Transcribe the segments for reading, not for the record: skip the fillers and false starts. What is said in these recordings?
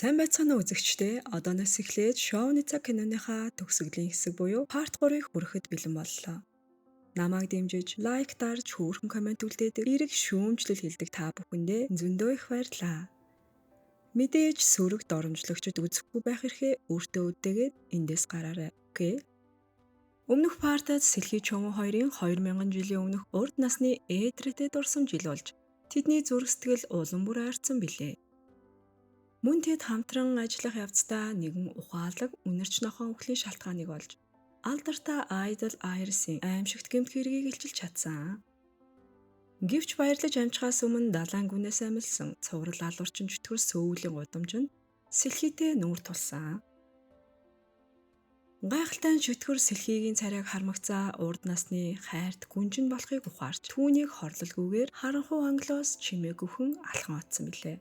Сайн байцгаана уу үзэгчдээ. Одооноос эхлээд Шоуны цаг киноныхаа төгсгөлийн хэсэг буюу Part 3-ыг хүрэхэд бэлэн боллоо. Намайг дэмжиж, лайк дарж, хөөрхөн коммент үлдээдэг, эерэг шүүмжлэл хэлдэг та бүхэндээ зөндөө их баярлалаа. Мэдээж сөрөг доромжлогчид үзэхгүй байх эрхээ өөртөө үдээгээд эндээс гараарай. Окей. Өмнөх партад Сэлхий Човон хоёрын 2000 жилийн өмнөх урд насны ээдрэтэй дурсамж ил болж тэдний зүрх сэтгэл улам бүр ойртсон билээ. Мөн тэд хамтран ажиллах явцдаа нэгэн ухаалаг үнэрч нохойн үхлийн шалтгааныг олж алдартай Idol Iris-ийн аимшигт гэмт хэргийг илчилж чадсан. Гэвч баярлаж амжихаас өмнө далайн гүнээс амилсан цуврал алуурчин чөтгөр сөөвлийн гудамжинд Сэлхийтэй нүүр тулсан. Гайхалтай чөтгөр Сэлхийгийн царайг хармагцаа урд насны хайрт гүнжин болохыг ухаарч түүнийг хорлолгүйгээр харанхуй англоос чимээгүйхэн алхан очсон билээ.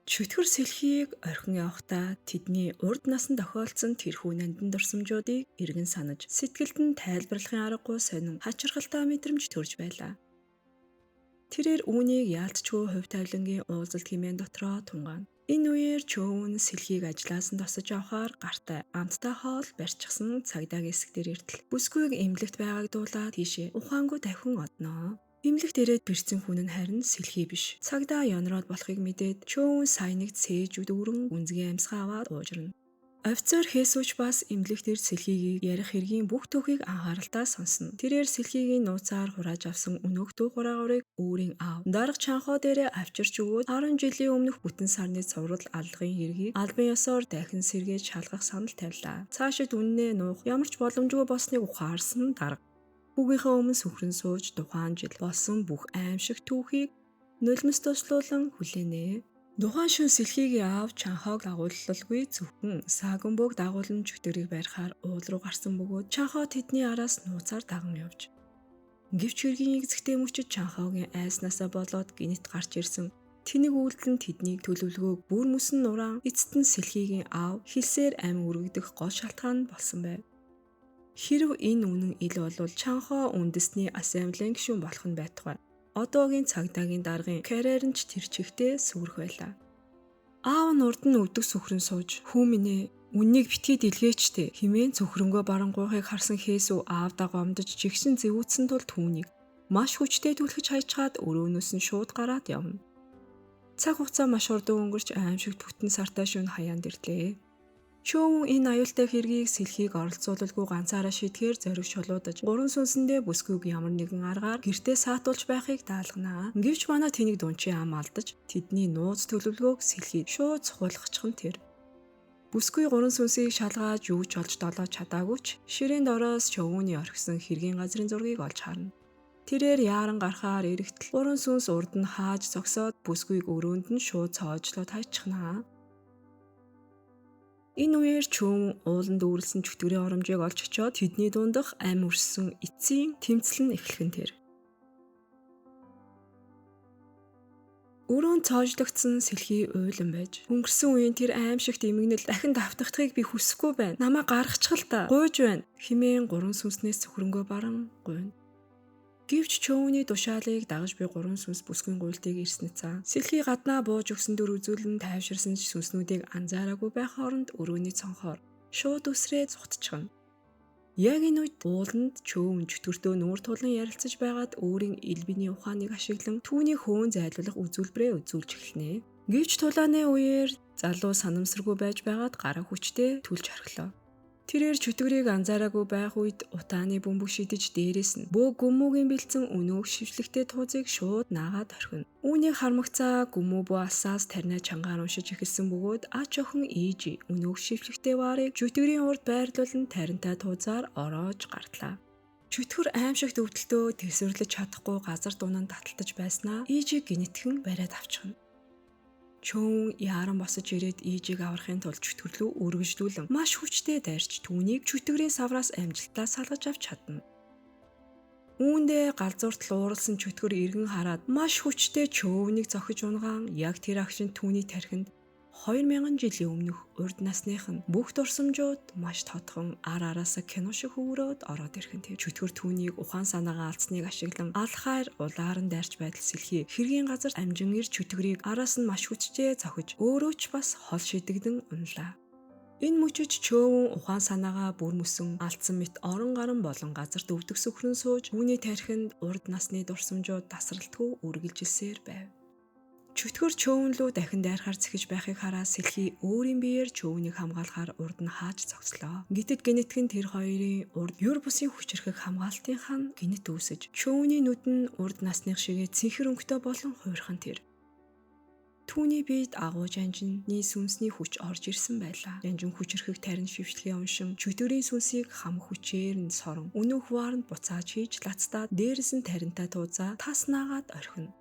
Чөтгөр Сэлхийг орхин явахдаа тэдний урд насанд тохиолдсон тэрхүү нандин дурсамжуудыг эргэн санаж сэтгэлд нь тайлбарлахын аргагүй сонин хачирхалтай мэдрэмж төрж байлаа. Тэрээр үүнийг яалтчгүй хувь тавилангийн уулзалт хэмээн дотроо тунгаана. Энэ үеэр Чөөн Сэлхийг ажлаас нь тосож авахаар гартай амттай хоол барьчихсан цагдаагийн хэсэг дээр иртэл бүсгүйг эмнэлэгт байгааг дуулаад тийшээ ухаангүй давхин одноо. Эмнэлэгт ирээд бэрцэн хүн нь харин Сэлхий биш. Цагдаа ёнроод болохыг мэдээд Чөөн саяныг цээж дүүрэн гүнзгий амьсгаа аваад уужирна. Офицер Хесүүч бас эмнэлэгт ирж Сэлхийгийг ярих хэргийн бүх түүхийг анхааралтай сонсно. Тэрээр Сэлхийгийн нууцаар хурааж авсан өнөөх дүү хураагуурыг өөрийн аав дарга Чанхоо дээрээ авчирч өгөөд 10 жилийн өмнөх бүтэн сарны цуврал аллагын хэргийг албан ёсоор дахин сэргээж шалгах санал тавилаа. Цаашид үннээ нуух ямар ч боломжгүй болсныг ухаарсан дарга хүүгийнхээ өмнө сүхрэн сууж тухайн жил болсон бүх аимшиг түүхийг нулимс туслуулан хүлээнэ. Тухайн шөнө Сэлхийгийн аав Чанхоог дагууллалгүй зөвхөн Саагүнбөөг дагуулan чөтгөрийг барихаар уул руу гарсан бөгөөд Чанхоо тэдний араас нууцаар даган явж. Гэвч хэргийн эгзэгтэй мөчид Чанхоогийн айснаасаа болоод гинэт гарч ирсэн тэнэг үйлдэл нь тэднийг төлөвлөгөөг бүр мөсөн нураан эцэст нь Сэлхийгийн аав хэлсээр амь үргэгдэх гол шалтгаан болсон байв. Хэрв энэ үнэн ил болвол Чанхоо үндэсний ассамблийн гишүүн болох нь байтугай. Одоогийн цагдаагийн даргын карьер нь ч тэр чигтээ сүрэх байлаа. Аав нь урд нь өвдөг сүхрэн сууж "Хүү минь ээ, үннийг битгий дэлгээч тэ" хэмээн цөхрөнгөө барангуйхыг харсан Хээсүү аавдаа гомдож жигшин зэвүүцсэн тул түүнийг маш хүчтэй түлхэж хайчгаад өрөөнөөс нь шууд гараад явна. Цаг хугацаа маш хурдан өнгөрч аимшигт бүтэн сартай шөнө хаяанд ирлээ. Чөөн энэ аюултай хэргийг Сэлхийг оролцуулалгүй ганцаараа шийдэхээр зориг шулуудаж гурван сүнсэндээ бүсгүйг ямар нэгэн аргаар гэртээ саатуулж байхыг даалгана. Гэвч манай тэнийг дунчийн ам алдаж тэдний нууц төлөвлөгөөг Сэлхийд шууд сухуулгачих нь тэр. Бүсгүй гурван сүнсийг шалгааж юу ч олж долоож чадаагүй ч ширээнд ороос Чөвүүний орхисон хэргийн газрын зургийг олж харна. Тэрээр яаран гарахаар эрэгтэл гурван сүнс урд нь хааж зогсоод бүсгүйг өрөөнд нь шууд цоожлоод хайчихнаа. Энэ үеэр Чөөн ууланд үүрлсэн чөтгөрийн оромжийг олж очиод тэдний дундах амь өрссөн эцсийн тэмцэл нь эхлэх нь тэр. Өрөөнд цоожлогдсон Сэлхий уйлан байж өнгөрсөн үеийн тэр аимшигт эмгэнэл дахин давтахдахыг би хүсэхгүй байна. Намайг гаргачих л та. Гуйж байна хэмээн гурван сүнснээс цөхрөнгөө баран гуйна. Гэвч Чөөний тушаалыг дагаж буй гурван сүнс бүсгүйн гуйлтыг ирсэн цаа. Сэлхий гаднаа бууж өгсөн дүр үзүүлэн тайвширсан сүнснүүдийг анзаараагүй байх хооронд өрөөний цонхоор шууд үсрээ зугтчихна. Яг энэ үед ууланд Чөөн чөтгөртөө нүүр тулан ярилцаж байгаад өөрийн элбиний ухааныг ашиглан түүний хөөн зайлуулах үзүүлбэрээ үзүүлж эхэлнэ. Гэвч тулааны үеэр залуу санамсаргүй байж байгаад гараа хүчтэй түлж орхилоо. Тэрээр чөтгөрийг анзаараагүй байх үед утааны бөмбөг шидэж дээрээс нь бөө гүмүүгийн бэлдсэн өнөөх шившлэгтэй туузыг шууд наагаад орхино. Үүнийг хармагцаа гүмүү бөө алсаас тарнаа чангаар уншиж эхэлсэн бөгөөд ач охин Ижи өнөөх шившлэгтэй ваарыг чөтгөрийн урд байрлуулан таринтай туузаар ороож гардлаа. Чөтгөр аимшигт өвдөлтөө тэсвэрлэж чадахгүй газар дунан таталтаж байснаа Ижи гинэтхэн бариад авчихна. Чөөн яаран босож ирээд Ижийг аврахын тулд чөтгөрлөө өргөжлүүлэн маш хүчтэй дайрч түүнийг чөтгөрийн савраас амжилттай салгаж авч чадна. Үүндээ галзууртал ууралсан чөтгөр эргэн хараад маш хүчтэй Чөөнийг зохиж унгаан яг тэр агшин түүний тархинд 2000 жилийн өмнөх урд насных нь бүх дурсамжууд маш тодхон ар араасаа кино шиг хөврөөд ороод ирэх нь тэр. Чөтгөр түүнийг ухаан санаагаа алдсныг ашиглан алхаар улаар нь дайрч байдал сэлхий хэргийн газар амжин ир чөтгөрийг араас нь маш хүчтэй цохиж өөрөө ч бас хол шидэгдэн унлаа. Энэ мөчөж чөөвөн ухаан санаагаа бүр мөсөн алдсан мэт орон гарan болон газарт өвдөх сөхрөн сууж үүний тархинд урд насны дурсамжууд тасралтгүй үргэлжилсээр байв. Чөтгөр чөөвөн лүү дахин дайрахаар зэхэж байхыг хараа сэлхий өөрийн биеэр чөөвнийг хамгаалахаар урд нь хааж зогслоо. Гэтэд генетик нь тэр хоёрын урд юр бусын хүчирхэг хамгаалтын хан гинэт үүсэж чөөвний нүд нь урд насных шигээ цэнхэр өнгөтэй болон хувирхан тэр. Түүний биед агуу жанжины сүнсний хүч орж ирсэн байлаа. Жанжин хүчирхэг тарин шившлэгээ уншин чөтгөрийн сүнсийг хам хүчээр нь сорон өнөөх вааранд буцааж хийж лацтаад дээрээс нь таринтай туузаа тас наагаад орхино.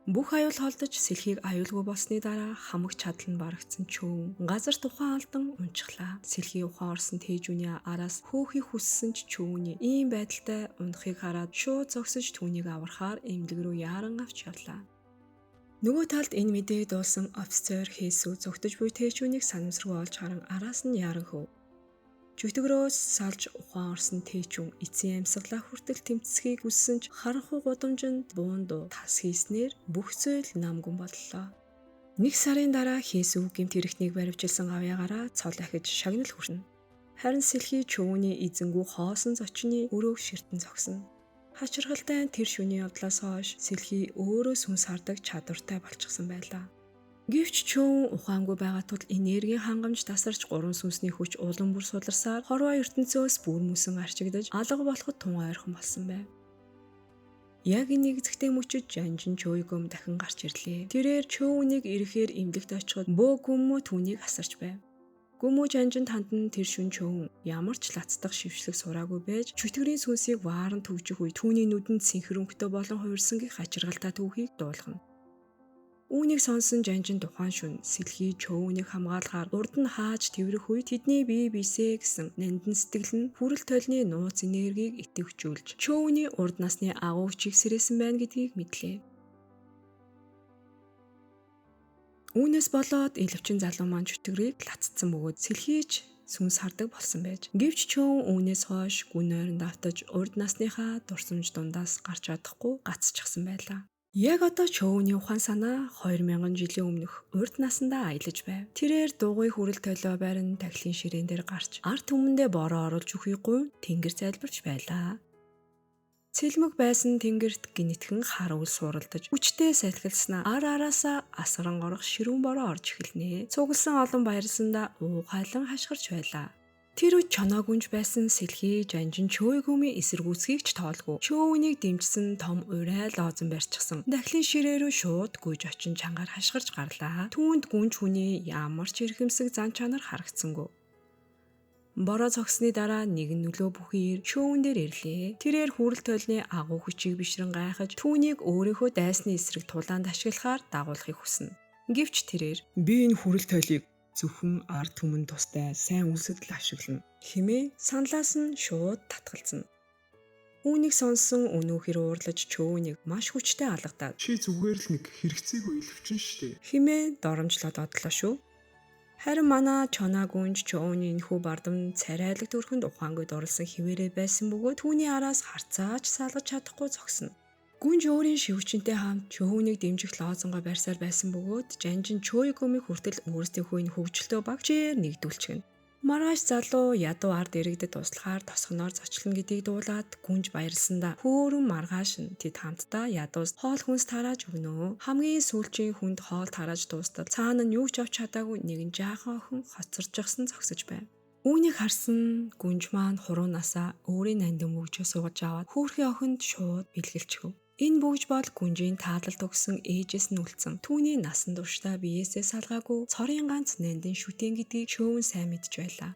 Бүх аюул холдож сэлхийг аюулгүй болсны дараа хамаг чадал нь барагдсан чөөн газар тухайн алдан унчглаа. Сэлхий ухаан орсон тээжүүний араас хөөхийг хүссэн ч чөөний ийм байдалтай унахыг хараад шууд зогсож түүнийг аврахаар эмнэлэг рүү яаран авч явлаа. Нөгөө талд энэ мэдээг дуулсан офицер Хесүү зүгтэж буй тээжүүнийг санамсаргүй олж харан араас нь яаран хөв. Чөтгөрөөс салж ухаан орсон тээчүүн эцсийн амьсгалаа хүртэл тэмцэхийг хүссэн ч харанхуй гудамжинд буун дуу тас хийснээр бүх зүйл намгүн боллоо. Нэг сарын дараа Хесүү гэмт хэрэгтнийг баривчилсан гавьяагаараа цол ахиж шагнал хүрнэ. Харин сэлхий чөвөний эзэнгүү хоосон зочны өрөөг ширтэн зогсно. Хачирхалтай тэр шөнийн явдлаас хойш сэлхий өөрөө сүнс хардаг чадвартай болчихсон байлаа. Гэвч чөөн ухаангүй байгаа тул энергийн хангамж тасарч гурван сүнсний хүч улам бүр суларсаар хорвоо ертөнцөөс бүр мөсөн арчигдаж алга болоход тун ойрхон болсон байв. Яг энэ нэгзэгтэй мөчөд жанжин чөөйгөм дахин гарч ирлээ. Тэрээр чөөнийг ирэхээр эмнэлэгт очиход бөө гүммүү түүнийг асарч байв. Гүмүү жанжинд хандан тэр шүн чөөн ямар ч лацдах шившлэг сураагүй байж чөтгөрийн сүнсийг вааран төгжих үе түүний нүдэнд сэнхэр өнгөтэй болон хувирсан гих хачиргалтай түүхийг дуулгана. Үүнийг сонсон жанжин тухайн шүн сэлхий чөөнийг хамгаалахаар урд нь хааж тэврэх үе тэдний бие бисээ гэсэн нандин сэтгэл нь хүрэл толны нууц энергийг итэвхжүүлж чөөний урд насны агуу хүчийг сэрээсэн байна гэдгийг мэдлээ. Үүнээс болоод илвчин залуу маань чөтгөрийг лаццсан бөгөөд сэлхийч сүнс хардаг болсон байж. Гэвч чөөн үүнээс хойш гүн нойронд автаж урд насныхаа дурсамж дундаас гарч чадахгүй гацчихсан байлаа. Яг одоо чөөний ухаан санаа 2000 жилийн өмнөх урд насандаа аялаж байв. Тэрээр дугуй хүрэл толио байран тахилын ширээн дээр гарч ард түмэндээ бороо оруулж өгөхийг гуйн тэнгэр залбирч байлаа. Цэлмэг байсан тэнгэрт гинэтхэн хар үл сууралдаж хүчтэй салхилснаа ар араасаа асран горох ширүүн бороо орж эхэлнэ. Цугласан олон баярлсандаа уухайлан хашгирч байлаа. Тэр үед чоноо гүнж байсан сэлхий жанжин чөөйгөөмийн эсэргүүцгийг ч тоолгүй. Чөөнийг дэмжсэн том урай лоозон барьчихсан. Дахлын ширээ рүү шууд гүйж очин чангаар хашгирч гарлаа. Түүнд гүнж хүний ямар ч эрхэмсэг зан чанар харагдсангүй. Бороо зогсны дараа нэгэн нөлөө бүхий ир чөөн дээр ирлээ. Тэрээр хүрэл толны агуу хүчийг бишрэн гайхаж түүнийг өөрийнхөө дайсны эсрэг тулаанд ашиглахаар дагуулахыг хүснэ. Гэвч тэрээр би энэ хүрэл толийг зөвхөн ард түмэн тустай сайн үйлсэд л ашиглана хэмээн саналаас нь шууд татгалзана. Үүнийг сонсон өнөөхөр уурлаж чөөнийг маш хүчтэй алгадаад чи зүгээр л нэг хэрэгцээгүй илвчин штэ хэмээн доромжлоод одлоо шүү. Харин манай чоноо гүнж чөөний энэхүү бардам царайлаг төрхөнд ухаангүй дурлсан хിവэрээ байсан бөгөөд түүний араас харцааж салгаж чадахгүй зогсно. Гүнж өөрийн шивгчэнтэй хамт чөөнийг дэмжих лоозонгоо барьсаар байсан бөгөөд жанжин чөөйгөөмийг хүртэл өөрсдийнхөө энэ хөгжилтөө багчээр нэгдүүлчихнэ. Маргааш залуу ядуу ард иргэдэд туслахаар тосгоноор зочлоно гэдгийг дуулаад гүнж баярлсандаа хөөрөн маргааш нь тэд хамтдаа ядуус хоол хүнс тарааж өгнө. Хамгийн сүүлчийн хүнд хоол тарааж дуустал цаана нь юу ч авч чадаагүй нэгэн жаахан охин хоцорчихсон зогсож байв. Үүнийг харсан гүнж маань хуруунасаа өөрийн нандин бөгжөө суугаж аваад хөөрхий охинд шууд бэлгэлчихв. Энэ бөгж бол гүнжийн таалалд өгсөн ээжээс нь үлдсэн. Түүний насан туршдаа биеэсээ салгаагүй цорын ганц нандин шүтэн гэдгийг шөөвөн сайн мэдж байлаа.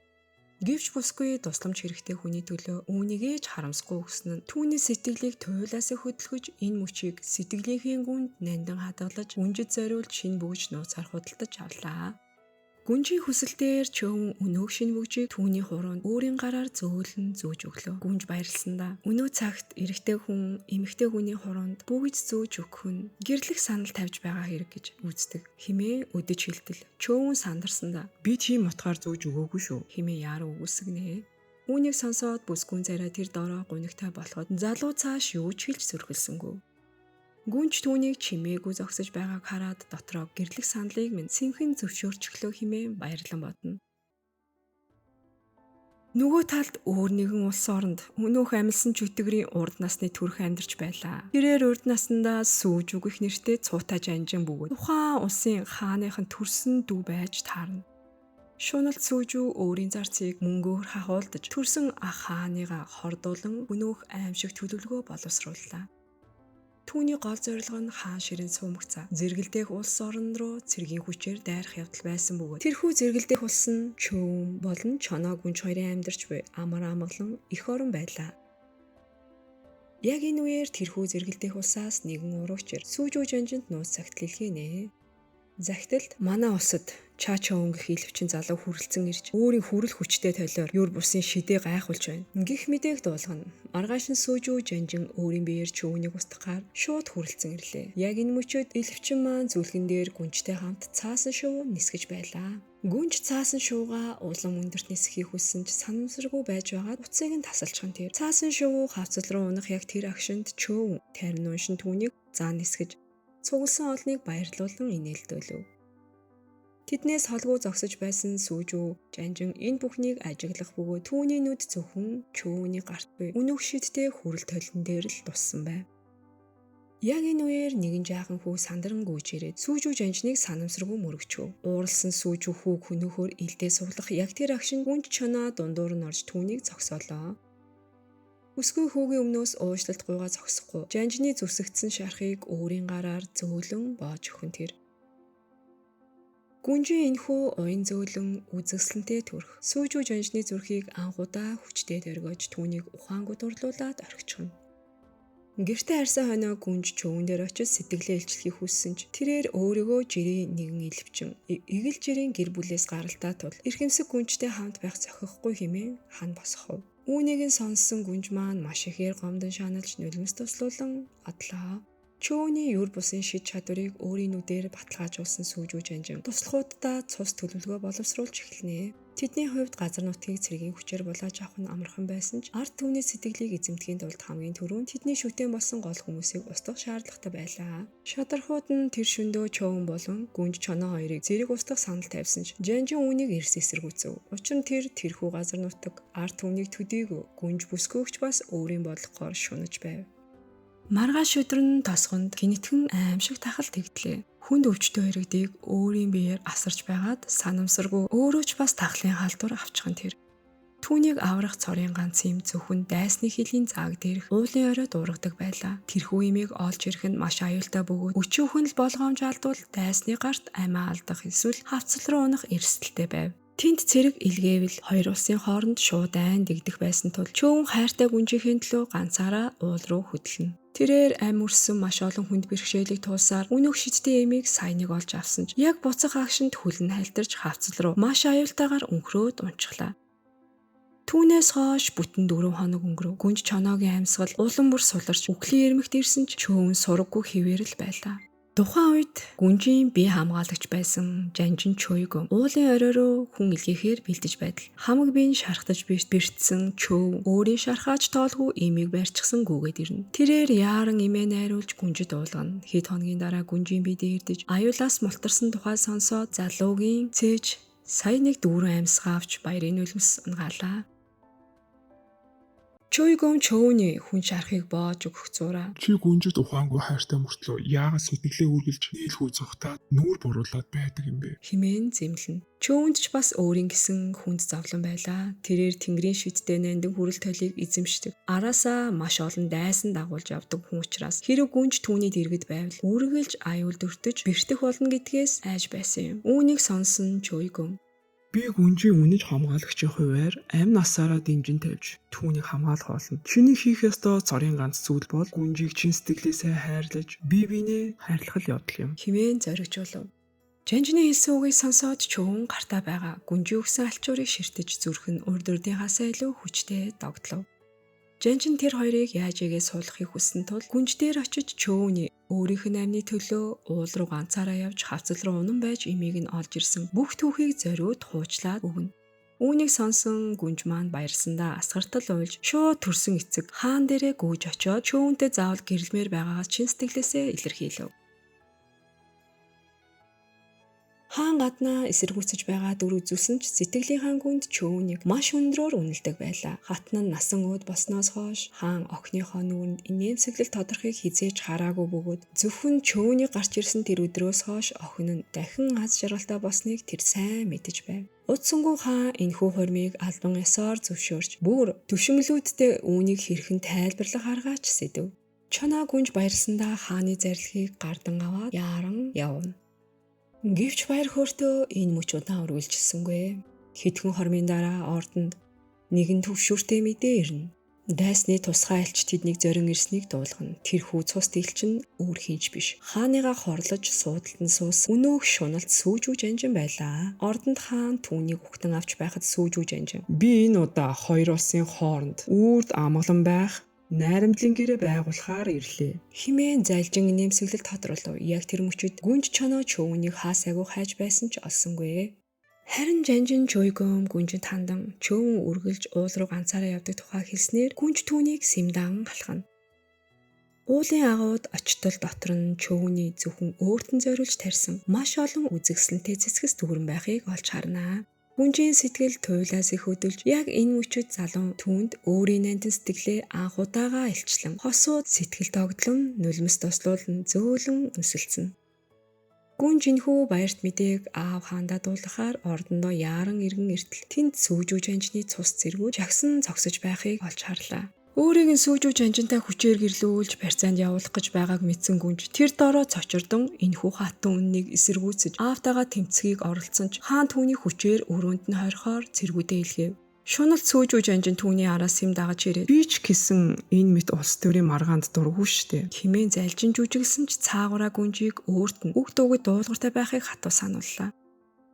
Гэвч бүсгүй тусламж хэрэгтэй хүний төлөө үүнийгээ ч харамсахгүй өгсөн нь түүний сэтгэлийг туйлаасаа хөдөлгөж энэ мөчийг сэтгэлийнхээ гүнд нандин хадгалаж гүнжид зориулж шинэ бөгж нууцаар худалдаж авлаа. Гүнжийн хүсэлтээр чөөн өнөөх шинэ бөгжийг түүний хуруунд өөрийн гараар зөөлөн зүүж өглөө. Гүнж баярлсандаа өнөө цагт эрэгтэй хүн эмэгтэй хүний хуруунд бүгж зүүж өгөх нь гэрлэх санал тавьж байгаа хэрэг гэж үздэг. Химээ өдөж хилтэл чөөн сандарсандаа би тийм утгаар зүүж өгөөгүй шүү. Химээ яаруу үгүйсгэнэ. Үүнийг сонсоод бүсгүн царай тэр доороо гунигтай болоход залуу цааш юу ч хэлж зүрхэлсэнгүй. Гүнж түүнийг чимээгүй зогсож байгааг хараад дотроо гэрлэх саналыг минь сэнхэн зөвшөөрчихлөө хэмээн баярлан бодно. Нөгөө талд өөр нэгэн улс оронд өнөөх амилсан чөтгөрийн урд насны төрх амьдарч байлаа. Тэрээр урд насндаа сүүж үгэх нэртэй цуутай жанжин бөгөөд тухайн улсын хааныхан төрсөн дүү байж таарна. Шуналт сүүжүү өөрийн зарцыг мөнгөөр хахуулдаж төрсөн ах хааныгаа хордуулан өнөөх аимшиг төлөвлөгөө боловсрууллаа. Түүний гол зорилго нь хаан ширэн суумгцаа зэрэгэлдэх улс орон руу цэргийн хүчээр дайрах явдал байсан бөгөөд тэрхүү зэрэгэлдэх улс нь Чөөн болон Чоноо гүнж хоёрын амьдарч буй амар амгалан эх орон байлаа. Яг энэ үеэр тэрхүү зэрэгэлдэх улсаас нэгэн урагчир сүүжүү жанжинд нууц цагтл илгээнэ. Захидалд манай улсад Чаа Чөөн гэх илвчин залуу хүрэлцэн ирж өөрийн хүрэл хүчтэй толиор юр бусын шидээ гайхуулж байна. Гэх мэдээг дуулгана. Маргааш нь сүүжүү жанжин өөрийн биеэр чөөнийг устгахаар шууд хүрэлцэн ирлээ. Яг энэ мөчөд илвчин маань зүлгэн дээр гүнжтэй хамт цаасан шувуу нисгэж байлаа. Гүнж цаасан шуугаа улам өндөрт нисэхийг хүссэн ч санамсаргүй байж байгаад утсыг нь тасалчихсан тэр. Цаасан шувуу хавцал руу унах яг тэр агшинд чөөв тарин уншин түүнийг заа нисгэж цугласан олныг баярлуулан инээлдүүлв. Тэднээс холгүй зогсож байсан сүүжүү жанжин энэ бүхнийг ажиглах бөгөөд түүний нүд зөвхөн чөөний гарт буй үнөх шидтэй хүрэл толон дээр л туссан байв. Яг энэ үеэр нэгэн жаахан хүү сандран гүйж ирээд сүүжүү жанжныг санамсаргүй мөргөчөв. Ууралсан сүүжүү хүүг хөнөөхөөр илдээ суглах яг тэр агшин гүнж чоноо дундуур нь орж түүнийг зогсоолоо. Бүсгүй хүүгийн өмнөөс уушлалт гуйгаа зогсохгүй. Жанжны зүсэгдсэн шархыг өөрийн гараар зөөлөн боож өгөн тэр. Гүнжийн энэхүү уян зөөлөн үзэсгэлэнтэй төрх. Сүүжүү жанжны зүрхийг анхудаа хүчтэй дөргиож түүнийг ухаангүй дурлуулад орхичихно. Гэртээ харсан хойноо гүнж чөвөн дээр очиж сэтгэлээ илчлэхийг хүссэн ч тэрээр өөрийгөө жирийн нэгэн илвчин эгэл жирийн гэр бүлээс гаралтай тул эрхэмсэг гүнжтэй хамт байх зохихгүй хэмээн хан босгов. Үүнийг нь сонссон гүнж маань маш ихээр гомдон шаналж нулимс туслуулан адлаа. Чөөний юр бусын шид чадварыг өөрийн нүдээр баталгаажуулсан сүүжүү жанжин туслахууддаа цус төлөвлөгөө боловсруулж эхэлнэ. Тэдний хувьд газар нутгийг цэргийн хүчээр булааж авах нь амархан байсан ч ард түмний сэтгэлийг эзэмдэхийн тулд хамгийн түрүүнд тэдний шүтэн болсон гол хүмүүсийг устгах шаардлагатай байлаа. Шадархууд нь тэр шөндөө чөөн болон гүнж чоноо хоёрыг зэрэг устгах санал тавьсан ч жанжин үүнийг эрс эсэргүүцэв. Учир нь тэр тэрхүү газар нутаг ард түмнийг төдийгүй гүнж бүсгүйгч бас өөрийн бодлогоор шунаж байв. Маргааш өдөр нь тосгонд гинэтхэн аимшиг тахал тэгдлээ. Хүнд өвчтөй иргэдийг өөрийн биеэр асарч байгаад санамсаргүй өөрөө ч бас тахлын халдвар авчихсан тэр. Түүнийг аврах цорын ганц юм зөвхөн дайсны хилийн зааг дээрх уулын орой дуургадаг байлаа. Тэрхүү имийг олж ирэх нь маш аюултай бөгөөд өчүүхэн л болгоомж алдвал дайсны гарт амиа алдах эсвэл хавцал руу унах эрсдэлтэй байв. Тэнд цэрэг илгээвэл хоёр улсын хооронд шууд айн дэгдэх байсан тул чөөн хайртай гүнжийнхээ төлөө ганцаараа уул руу хөдлөнө. Тэрээр ам өрсөн маш олон хүнд бэрхшээлийг туулсаар үнөх шидтэй эмийг сая нэг олж авсан ч яг буцах агшинд хөл нь халтарч хавцал руу маш аюултайгаар өнхрөөд унчихлаа. Түүнээс хойш бүтэн 4 хоног өнгөрөв. Гүнж чоноогийн амьсгал улам бүр суларч үхлийн ирмэгт ирсэн ч чөөн сураггүй хэвээр л байлаа. Тухайн үед гүнжийн бие хамгаалагч байсан жанжин чөйгөн уулын орой руу хүн илгээхээр бэлдэж байдал. Хамаг бие нь шархтаж бэртсэн чөв өөрийн шархаач тоолгүй имийг барьчихсан гүгээд ирнэ. Тэрээр яаран имээ найруулж гүнжид уулгана. Хэд хоногийн дараа гүнжийн бие дээрдэж аюулаас мултарсан тухай сонсоод залуугийн цээж сая нэг дүүрэн амьсгаа авч баярын нулимс унгаалаа. Чөйгөн чөөний хүн шархыг боож өгөх зураа. Чи гүнжид ухаангүй хайртай мөртлөө яагаад сэтгэлээ үргэлж нийлхүү зүхтаад нүүр буруулаад байдаг юм бэ? Химэн зэмлэнэ. Чөөнд ч бас өөрийн гэсэн хүнд зовлон байлаа. Тэрээр тэнгэрийн шидтэй нандин хүрэл толийг эзэмшдэг. Араасаа маш олон дайсан дагуулж явдаг хүн учраас хэрэг гүнж түүний дэргэд байвал үргэлж аюулд өртөж бэртэх болно гэдгээс айж байсан юм. Үүнийг сонсон чөйгөн Би гүнжийн үнэж хамгаалагчийн хувиар амь насаараа дэмжин тавьж түүнийг хамгаалах болно. Чиний хийх ёстой цорын ганц зүйл бол гүнжийг чин сэтгэлээсээ хайрлаж бие биенээ хайрлах л явдал юм. Химэн зоригжуулав. Жанжины хэлсэн үгийг сонсоод чөвөн гартаа байгаа гүнжи өгсөн алчуурыг ширтэж зүрх нь урд урдынхаасаа илүү хүчтэй догдлов. Жанжин тэр хоёрыг яаж игээ суулгахыг хүссэн тул гүнж дээр очиж чөвөний өөрийнх нь амны төлөө уул руу ганцаараа явж хавцал руу унан байж имийг нь олж ирсэн бүх түүхийг зориуд хуучлаад өгнө. Үүнийг сонсон гүнж маань баярлсандаа асгартал уйлж шууд төрсөн эцэг хаан дээрээ гүйж очиод чөвөнтэй заавал гэрлэмээр байгаагаа чин сэтгэлээсээ илэрхийлэв. Хаан гаднаа эсэргүүцэж байгаа дүр үзүүлсэн ч сэтгэлийнхаа гүнд чөөнийг маш өндрөөр үнэлдэг байлаа. Хатан нь насан ууд болсноос хойш хаан охиныхоо нүүрэнд инээмсэглэл тодорхойг хизээж хараагүй бөгөөд зөвхөн чөөний гарч ирсэн тэр өдрөөс хойш охин нь дахин аз жаргалтай болсныг тэр сайн мэдэж байв. Удсангүй хаан энэхүү хурмыг албан ёсоор зөвшөөрч бүр төвшинглүүдтэй үүнийг хэрхэн тайлбарлах аргаач сэдэв. Чоноо гүнж баярлсандаа хааны зарилгыг гардан аваад яаран явна. Гэвч баяр хөөртөө энэ мөч удаан үргэлжилсэнгүй. Хэдхэн хормын дараа ордонд нэгэн төвшүүртэй мэдээ ирнэ. Дайсны тусгай элч тэднийг зорин ирснийг дуулгана. Тэрхүү цус дэлч нь өөр хинч биш. Хааныгаа хорлож суудалд нь суусан өнөөх шуналт сүүжүүж анжин байлаа. Ордонд хаан түүнийг угтан авч байхад сүүжүүж анжин. Би энэ удаа хоёр улсын хооронд үрд амгалан байх найрамдлын гэрээ байгуулахаар ирлээ. Химээн залжин нэмсэглэл тодруулав. Яг тэр мөчид гүнж чоноо чөвөнийг хаасайгүй хайж байсан ч олсонгүй. Харин жанжин чуйгом гүнжинд хандан чөвөн үргэлж уул руу ганцаараа явдаг тухай хэлснээр гүнж түүнийг сэмдан алхана. Уулын агууд очтол дотор нь чөвөний зөвхөн өөрт нь зориулж тарьсан маш олон үзэгсэлэнтэй цэцгэс дүүрэн байхыг олж харнаа. Гүнжийн сэтгэл туйлаас их хөдөлж яг энэ мөчид залуу түүнд өөрийн нандин сэтгэлээ анх удаага илчлэн хосууд сэтгэл догдлон нулимс туслуулан зөөлөн үнсэлцэн. Гүнж энэхүү баярт мэдээг аав хаандаа дуулгахаар ордондоо яаран иргэн эртэл тэнд сүүжүүж анжны цус цэргүүд жагсан зогсож байхыг олж харлаа. Өөрийг нь сүүжүүж анжинтай хүчээр гэрлүүлж барьцаанд явуулах гэж байгааг мэдсэн гүнж тэр дороо цочирдон энэхүү хатан үннийг эсэргүүцэж аавтайгаа тэмцэхийг оролцсон ч хаан түүний хүчээр өрөөнд нь хорихоор цэргүүдээ илгээв. Шуналт сүүжүүж анжин түүний араас юм дагаж ирээд би ч гэсэн энэ мэт улс төрийн маргаанд дургүй штэ. Химээн залжин жүжиглсэн ч цаагаараа гүнжийг өөрт нь үг дуугүй дуулууртай байхыг хатуу санууллаа.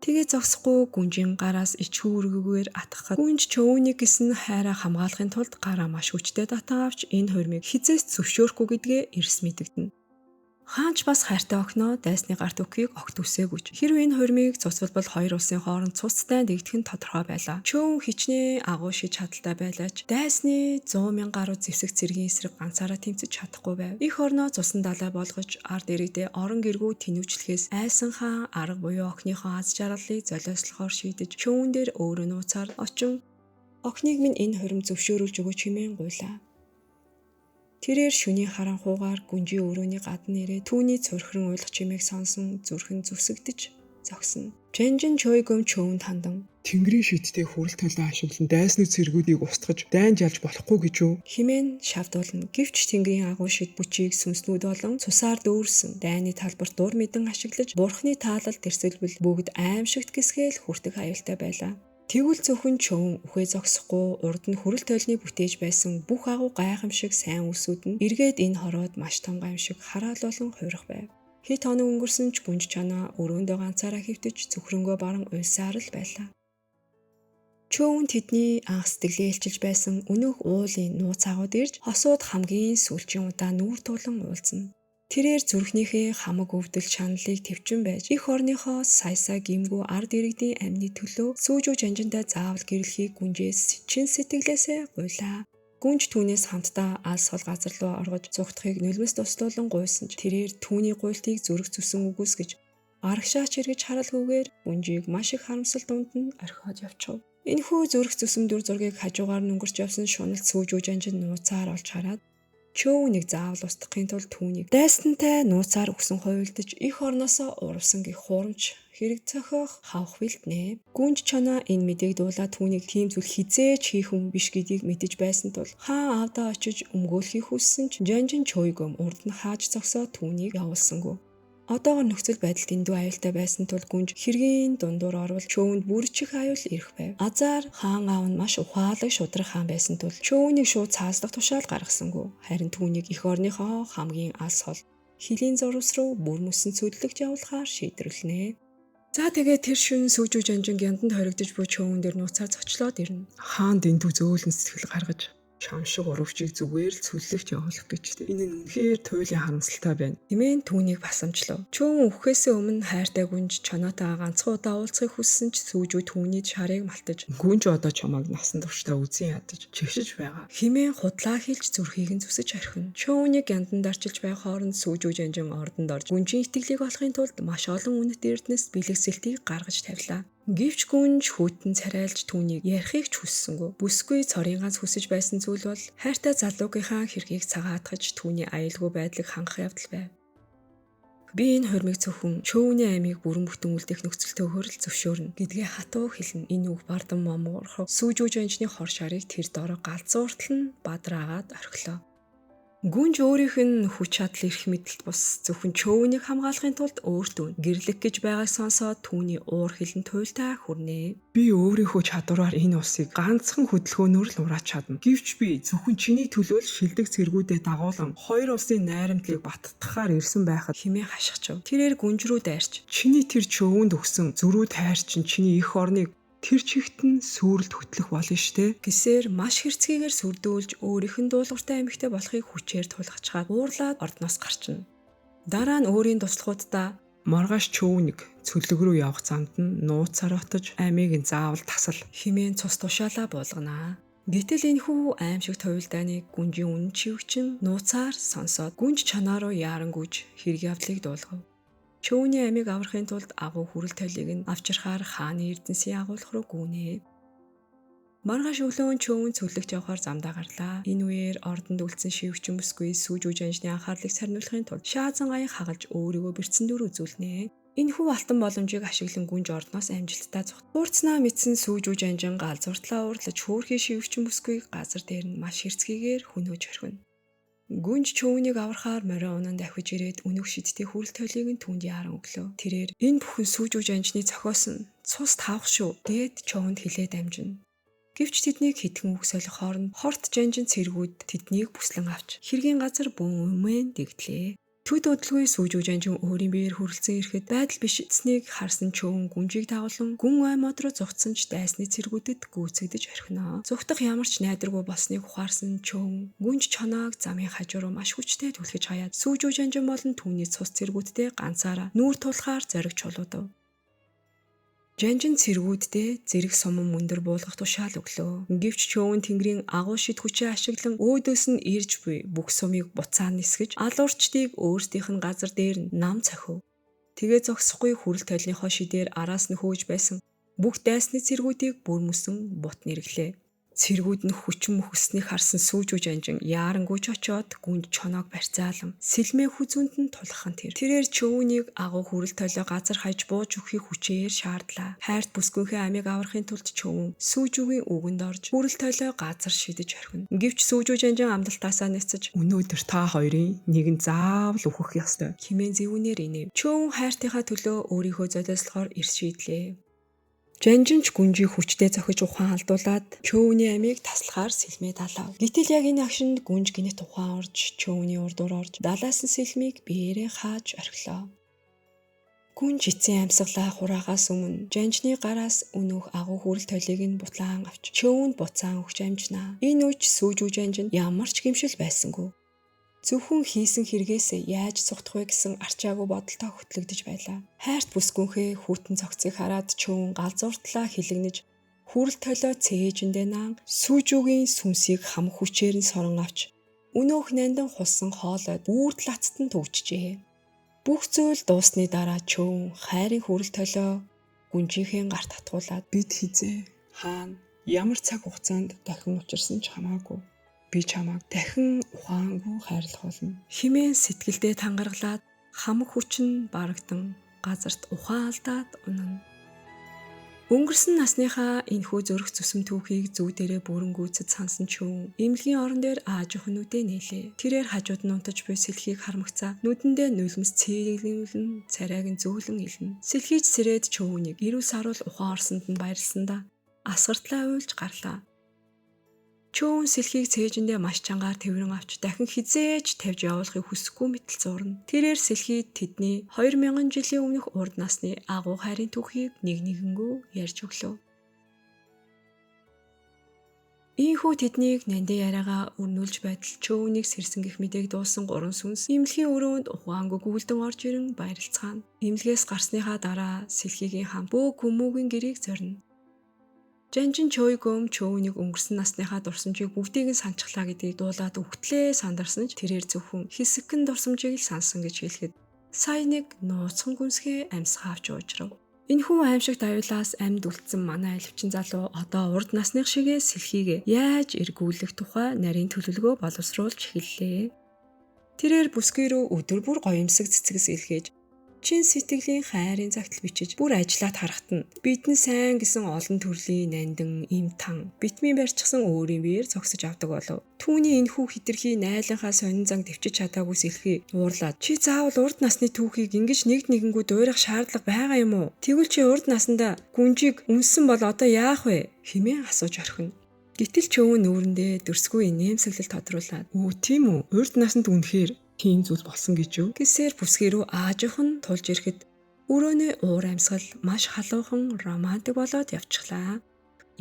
Тэгээ зогсохгүй гүнжийн гараас ичхүү өргөгөөр атгахад гүнж чөвөнийг гэсэн хайраа хамгаалахын тулд гараа маш хүчтэй татан авч энэ хурмыг хизээс зөвшөөрөхгүй гэдгээ эрс мэдэгдэнэ. Хаанч бас хайртай охиноо дайсны гарт өгөхийг огт хүсээгүй. Хэрвээ энэ хурмыг цуцвалбал хоёр улсын хооронд цустай дэгдэх нь тодорхой байлаа. Чөөн хичнээн агуу шид чадaltaй байлаач дайсны 100,000 гаруй зэвсэг цэргийн эсрэг ганцаараа тэмцэж чадахгүй байв. Их орноо цусан далай болгож ард иргэдээ орон гэргүү тэнүүчлэхээс айсан хаан арга буюу охиныхоо аз жаргалыг золиослохоор шийдэж чөөн дээр өөрөө нууцаар очин охиныг минь энэ хурим зөвшөөрүүлж өгөөч хэмээн гуйлаа. Тэрээр шөнийн харанхуугаар гүнжийн өрөөний гадна ирээд түүний цорхирон уйлах чимээг сонсон зүрх нь зүсэгдэж зогсно. Жанжин чойгом чөөнд хандан Тэнгэрийн шидтэй хүрэл толио ашиглан дайсны цэргүүдийг устгаж дайн жалж болохгүй гэж юу? Химэн шавдуулна. Гэвч тэнгэрийн агуу шид бүчийг сүнснүүд болон цусаар дүүрсэн дайны талбарт дур мэдэн ашиглаж бурхны таалал тэрсэлбэл бүгд аимшигт гисгээл хүртэх аюултай байлаа. Тэгвэл зөвхөн чөвөн үхээ зогсохгүй урд нь хүрэл тойлны бүтээж байсан бүх агуу гайхамшиг сайн үйлсүүд нь эргээд энэ хороод маш том гайхамшиг хараал болон хувирах байв. Хэд хоног өнгөрсөн ч гүнж чанаа өрөөндөө ганцаараа хэвтэж цөхрөнгөө баран уйлсаар л байлаа. Чөөн тэдний анх сэтгэлээ илчилж байсан өнөөх уулын нууц агууд ирж хосууд хамгийн сүүлчийн удаа нүүр тулан уулзна. Тэрээр зүрхнийхээ хамаг өвдөл шаналлыг төвчин байж эх орныхоо сая гимгүү ард иргэдийн амны төлөө сүүжүү жанжинтай заавал гэрлэхийг гүнжээс чин сэтгэлээсээ гуйлаа. Гүнж түүнээс хамтдаа алс хол газар руу оргож зугтахыг нулимс туслуулан гуйсан ч тэрээр түүний гуйлтыг зүрх зүсэн үгүйсгэж арагшаач эргэж харалгүйгээр гүнжийг маш их харамсал дунд нь орхиод явчихв. Энэхүү зүрх зүсэм дүр зургийг хажуугаар нь өнгөрч явсан шуналт сүүжүү жанжин нууцаар олж хараад чөөнийг заавал устгахын тулд түүнийг дайсантай нууцаар өгсөн хувилдаж эх орноосоо урвсан гэх хуурамч хэрэг зохиох хавх бэлтнэ. Гүнж чанаа энэ мэдээг дуулаа түүнийг тийм зүйл хизээч хийх хүн биш гэдгийг мэдэж байсан тул хаан аавдаа очиж өмгөөлөхийг хүссэн ч жанжин чойгом урд нь хааж зогсоо түүнийг явуулсангүй. Одоогор нөхцөл байдал дэндүү аюултай байсан тул гүнж хэргийн дундуур орвол чөөнд бүрчих аюул ирэх байв. Азар хаан аав нь маш ухаалаг шудраг хаан байсан тул чөөнийг шууд цааслах тушаал гаргасангүй. Харин түүнийг эх орныхоо хамгийн алс хол хилийн зурвас руу бүр мөсөн цөдлөгж явуулахаар шийдвэрлэнэ. За тэгээ тэр шүн Сүүжүү жанжин гянданд хоригдож буй чөөвөн дээр нууцаар зочлоод ирнэ. Хаан дэндүү зөөлөн сэтгэл гаргаж чам шиг урвчийг зүгээр л цөллөгч явуулах гэж. Энэ нь үнэхээр туйлын харамсалтай байна. Хэмээн түүнийг басамжлав. Чөөвөн үхэхээсээ өмнө хайртай гүнж чоноотойгоо ганцхан удаа уулзахыг хүссэн ч Сүүжүү түүний шарыг малтаж Гүнж одоо чамайг насан туршдаа үзэн ядаж чигшиж байгаа. Хэмээн худлаа хэлж зүрхийг нь зүсэж орхино. Чөөнийг гяндан дарчилж бай хооронд Сүүжүү жанжин ордонд орж гүнжийн итгэлийг олохын тулд маш олон үнэт эрдэнэс бэлэг сэлтийг гаргаж тавилаа. Гэвч гүнж хүйтэн царайлж түүнийг ярихыг ч хүссэнгүй. Бүсгүй цорын ганц хүсэж байсан зүйл бол хайртай залуугийнхаа хэргийг цагаатгаж түүний аюулгүй байдлыг хангах явдал байв. Би энэ хурмыг зөвхөн чөөний аймыг бүрэн бүтэн үлдээх нөхцөлтөөр л зөвшөөрнө гэдгээ хатуу хэлнэ. Энэ үг бардан момгорхов Сүүжүү жанжны хор шарыг тэр дороо галзууртал нь бадраагаад орхилоо. Гүнж өөрийнх нь хүч чадал эрх мэдэлт бус зөвхөн чөөнийг хамгаалахын тулд өөртөө гэрлэх гэж байгааг сонсоод түүний уур хилэн туйлтай хүрнэ. Би өөрийнхөө чадвараар энэ улсыг ганцхан хөдөлгөөнөөр л урааж чадна. Гэвч би зөвхөн чиний төлөө л шилдэг цэргүүдэд дагуулan хоёр улсын найрамдлыг баттгахаар ирсэн байхад хэмээн хашгичв. Тэрээр гүнж рүү дайрч чиний тэр чөвөнд өгсөн зөрүү тайр чинь чиний эх орныг тэр чигт нь сүрэлд хөтлөх болно штэ гэсээр маш хэрцгийгээр сүрдүүлж өөрийнх нь дуулууртай эмэгтэй болохыг хүчээр тулгачаад уурлаад ордноос гарчна. Дараа нь өөрийн туслахууддаа маргааш чөвөнийг цөлөг рүү явах замд нь нууцаар отож амийг нь заавал тасал хэмээн цус тушаалаа буулганаа. Гэтэл энэхүү аимшиг туйлдааныг гүнжийн үнэн чивгчин нууцаар сонсоод гүнж чанаа руу яарангүйж хэрэг явдлыг дуулгав. Чөөний амийг аврахын тулд агуу хүрэл толийг нь авчирхаар хааны эрдэнсийн агуулга руу гүнэ. Маргааш өглөөн чөөн цөлөгч явахаар замдаа гарлаа. Энэ үеэр ордонд үлдсэн шивгчин бүсгүй Сүүжүү жанжны анхаарлыг сарниулахын тулд шаазан аяг хагалж өөрийгөө бэрцэн дүр үзүүлнэ. Энэхүү алтан боломжийг ашиглан гүнж ордноос амжилттай зогт. Хуурцнаа мэдсэн Сүүжүү жанжин галзууртлаа уурлаж хөөрхий шивгчин бүсгүйг газар дээр нь маш хэрцгийгээр хөнөөж орхино. Гүнж чөөнийг аврахаар морио унан давхиж ирээд өнөг шидтэй хүрэл толийг нь түүнд яаран өглөө. Тэрээр энэ бүхэн Сүүжүү жанжны зохиосон цус тавх шүү гэд чөөнд хэлээд амжина. Гэвч тэднийг хитгэн үг солих хооронд хорт жанжин цэргүүд тэднийг бүслэн авч хэргийн газар бүүн өмнө дэгдлээ. Төд удалгүй Сүүжүү жанжин өөрийн биеэр хүрэлцэн ирэхэд байдал бишцнийг харсан чөөн гүнжийг дагуулan гүн ой мод руу зугтсан ч дайсны цэргүүдэд гүйцэгдэж орхино. Зугтах ямар ч найдваргүй болсныг ухаарсан чөөн гүнж чоноог замын хажуу руу маш хүчтэй түлхэж хаяад Сүүжүү жанжин болон түүний цус цэргүүдтэй ганцаараа нүүр тулахаар зориг чулуудав. Жанжин цэргүүддээ зэрэг суман мөндөр буулгах тушаал өглөө. Гэвч чөөн тэнгэрийн агуу шид хүчээ ашиглан өөдөөс нь ирж буй бүх сумыг буцаан нисгэж алуурчдыг өөрсдийнх нь газар дээр нь нам цохив. Тэгээ зогсохгүй хүрэл толийнхоо шидээр араас нь хөөж байсан бүх дайсны цэргүүдийг бүр мөсөн бут нэрглээ. Цэргүүд нь хүчин мөхөснийг харсан Сүүжүү жанжин яарангүйч очоод гүнж чоноог барьцаалan сэлмээ хүзүүнд нь тулгах нь тэр. Тэрээр чөөнийг агуу хүрэл толио газар хайж бууж өгөхийг хүчээр шаардлаа. Хайрт бүсгүйнхээ амийг аврахын тулд чөөн Сүүжүүгийн үгэнд орж хүрэл толио газар шидэж орхино. Гэвч Сүүжүү жанжин амлалтаасаа няцаж өнөөдөр та хоёрын нэг нь заавал үхэх ёстой хэмээн зэвүүнээр инээв. Чөөн хайртынхаа төлөө өөрийнхөө золиослохоор эрс шийдлээ. Жанжинч гүнжийг хүчтэй зохиж ухаан алдуулаад чөөний амийг таслахаар сэлмээ далав. Гэтэл яг энэ агшинд гүнж гинэт ухаан орж чөөний урдуур орж далаасан сэлмийг биеэрээ хааж орхилоо. Гүнж эцсийн амьсгалаа хураагаас өмнө жанжны гараас өнөөх агуу хүрэл толийг нь бутлаан авч чөөнд буцаан өгч амжинаа. Энэ үеч Сүүжүү жанжинд ямар ч гэмшил байсангүй. Зөвхөн хийсэн хэрэгээс яаж цугтах вэ гэсэн арчаагүй бодолтой хөтлөгдөж байлаа. Хайрт бүсгүнхээ хүйтэн цогцыг хараад чөөн галзууртлаа хилэгнэж хүрэл толио цээжиндээ наан Сүүжүүгийн сүнсийг хам хүчээр нь сорон авч өнөөх нандин хулсан хоолойд үүрд лацтан төгжжээ. Бүх зүйл дуусны дараа чөөн хайрын хүрэл толио гүнжийнхээ гарт татгуулад бид хизээ хаана ямар цаг хугацаанд дахин учирсан ч хамаагүй. Би чамайг дахин ухаангүй хайрлах болно хэмээн сэтгэлдээ тангаргалаад хамаг хүч нь барагдан газарт ухаан алдаад унана. Өнгөрсөн насныхаа энэхүү зүрх зүсэм түүхийг зүү дээрээ бүрэн гүйцэд сансан чүүн эмнэлгийн орон дээр аажуухан нүдээ нээлээ. Тэрээр хажууд нь унтаж буй сэлхийг хармагцаа нүдэндээ нулимс цэглэн царайг нь зөөлөн илнэ. Сэлхийж сэрээд чүүнийг эрүүл саруул ухаан орсонд нь баярлсандаа асгартлаа уйлж гарлаа. Чөөн сэлхийг цээжиндээ маш чангаар тэврэн авч дахин хизээж тавьж явуулахыг хүсэхгүй мэтэл зурна. Тэрээр сэлхийд тэдний 2000 жилийн өмнөх урд насны агуу хайрын түүхийг нэг нэгэнгүү ярьж өглөө. Ийхүү тэднийг нандин яриагаа өрнүүлж байтал чөөнийг сэрсэн гих мэдээг дуусан гурван сүнс эмнэлгийн өрөөнд ухаангүй гүйлдэн орж ирэн баярлцгаана. Эмнэлгээс гарсныхаа дараа сэлхийгийн хамт бөө хүмүүгийн гэрийг зорино. Жанжин Чойгом чөөнийг өнгөрсөн насныхаа дурсамжийг бүгдийг нь санчглаа гэдгийг дуулаад үгтлээ сандарсан ч тэрээр зөвхөн хэсэгхэн дурсамжийг л сансан гэж хэлэхэд сая нэг нууцхан гүнсгий амьсгаа авч уужрав. Энэхүү аимшигт аюулаас амьд үлдсэн манай аливчин залуу одоо урд насных шигээ сэлхийгээ яаж эргүүлэх тухай нарийн төлөвлөгөө боловсруулж эхэллээ. Тэрээр бүсгүй рүү өдөр бүр гоёмсог цэцгээс илгээж чин сэтгэлийн хайрын загтал бичиж бүр ажиллаад харахад нь бидэн сайн гэсэн олон төрлийн нандин им тан битмийн барьчихсан өөрийн биеэр зогсож авдаг болов. Түүний энэхүү хитрхи найланхаа сонин зан төвчиж чадаагүй сэлхий уурлаад чи заавал урд насны түүхийг ингэж нэг нэгэнгүү дуурайх шаардлага байгаа юм уу? Тэгвэл чи урд насандаа гүнжийг үнсэн бол одоо яах вэ? Хэмээн асууж орхино. Гэтэл чөвөн нүүрэндээ дүрсгүй нэмсэглэл тодруулаад "Өө тийм үү? Урд насанд үнэхээр тийм зүйл болсон гэж юу?" гэсээр бүсгүй рүү аажуухан тулж ирэхэд өрөөний уур амьсгал маш халуухан романтик болоод явчихлаа.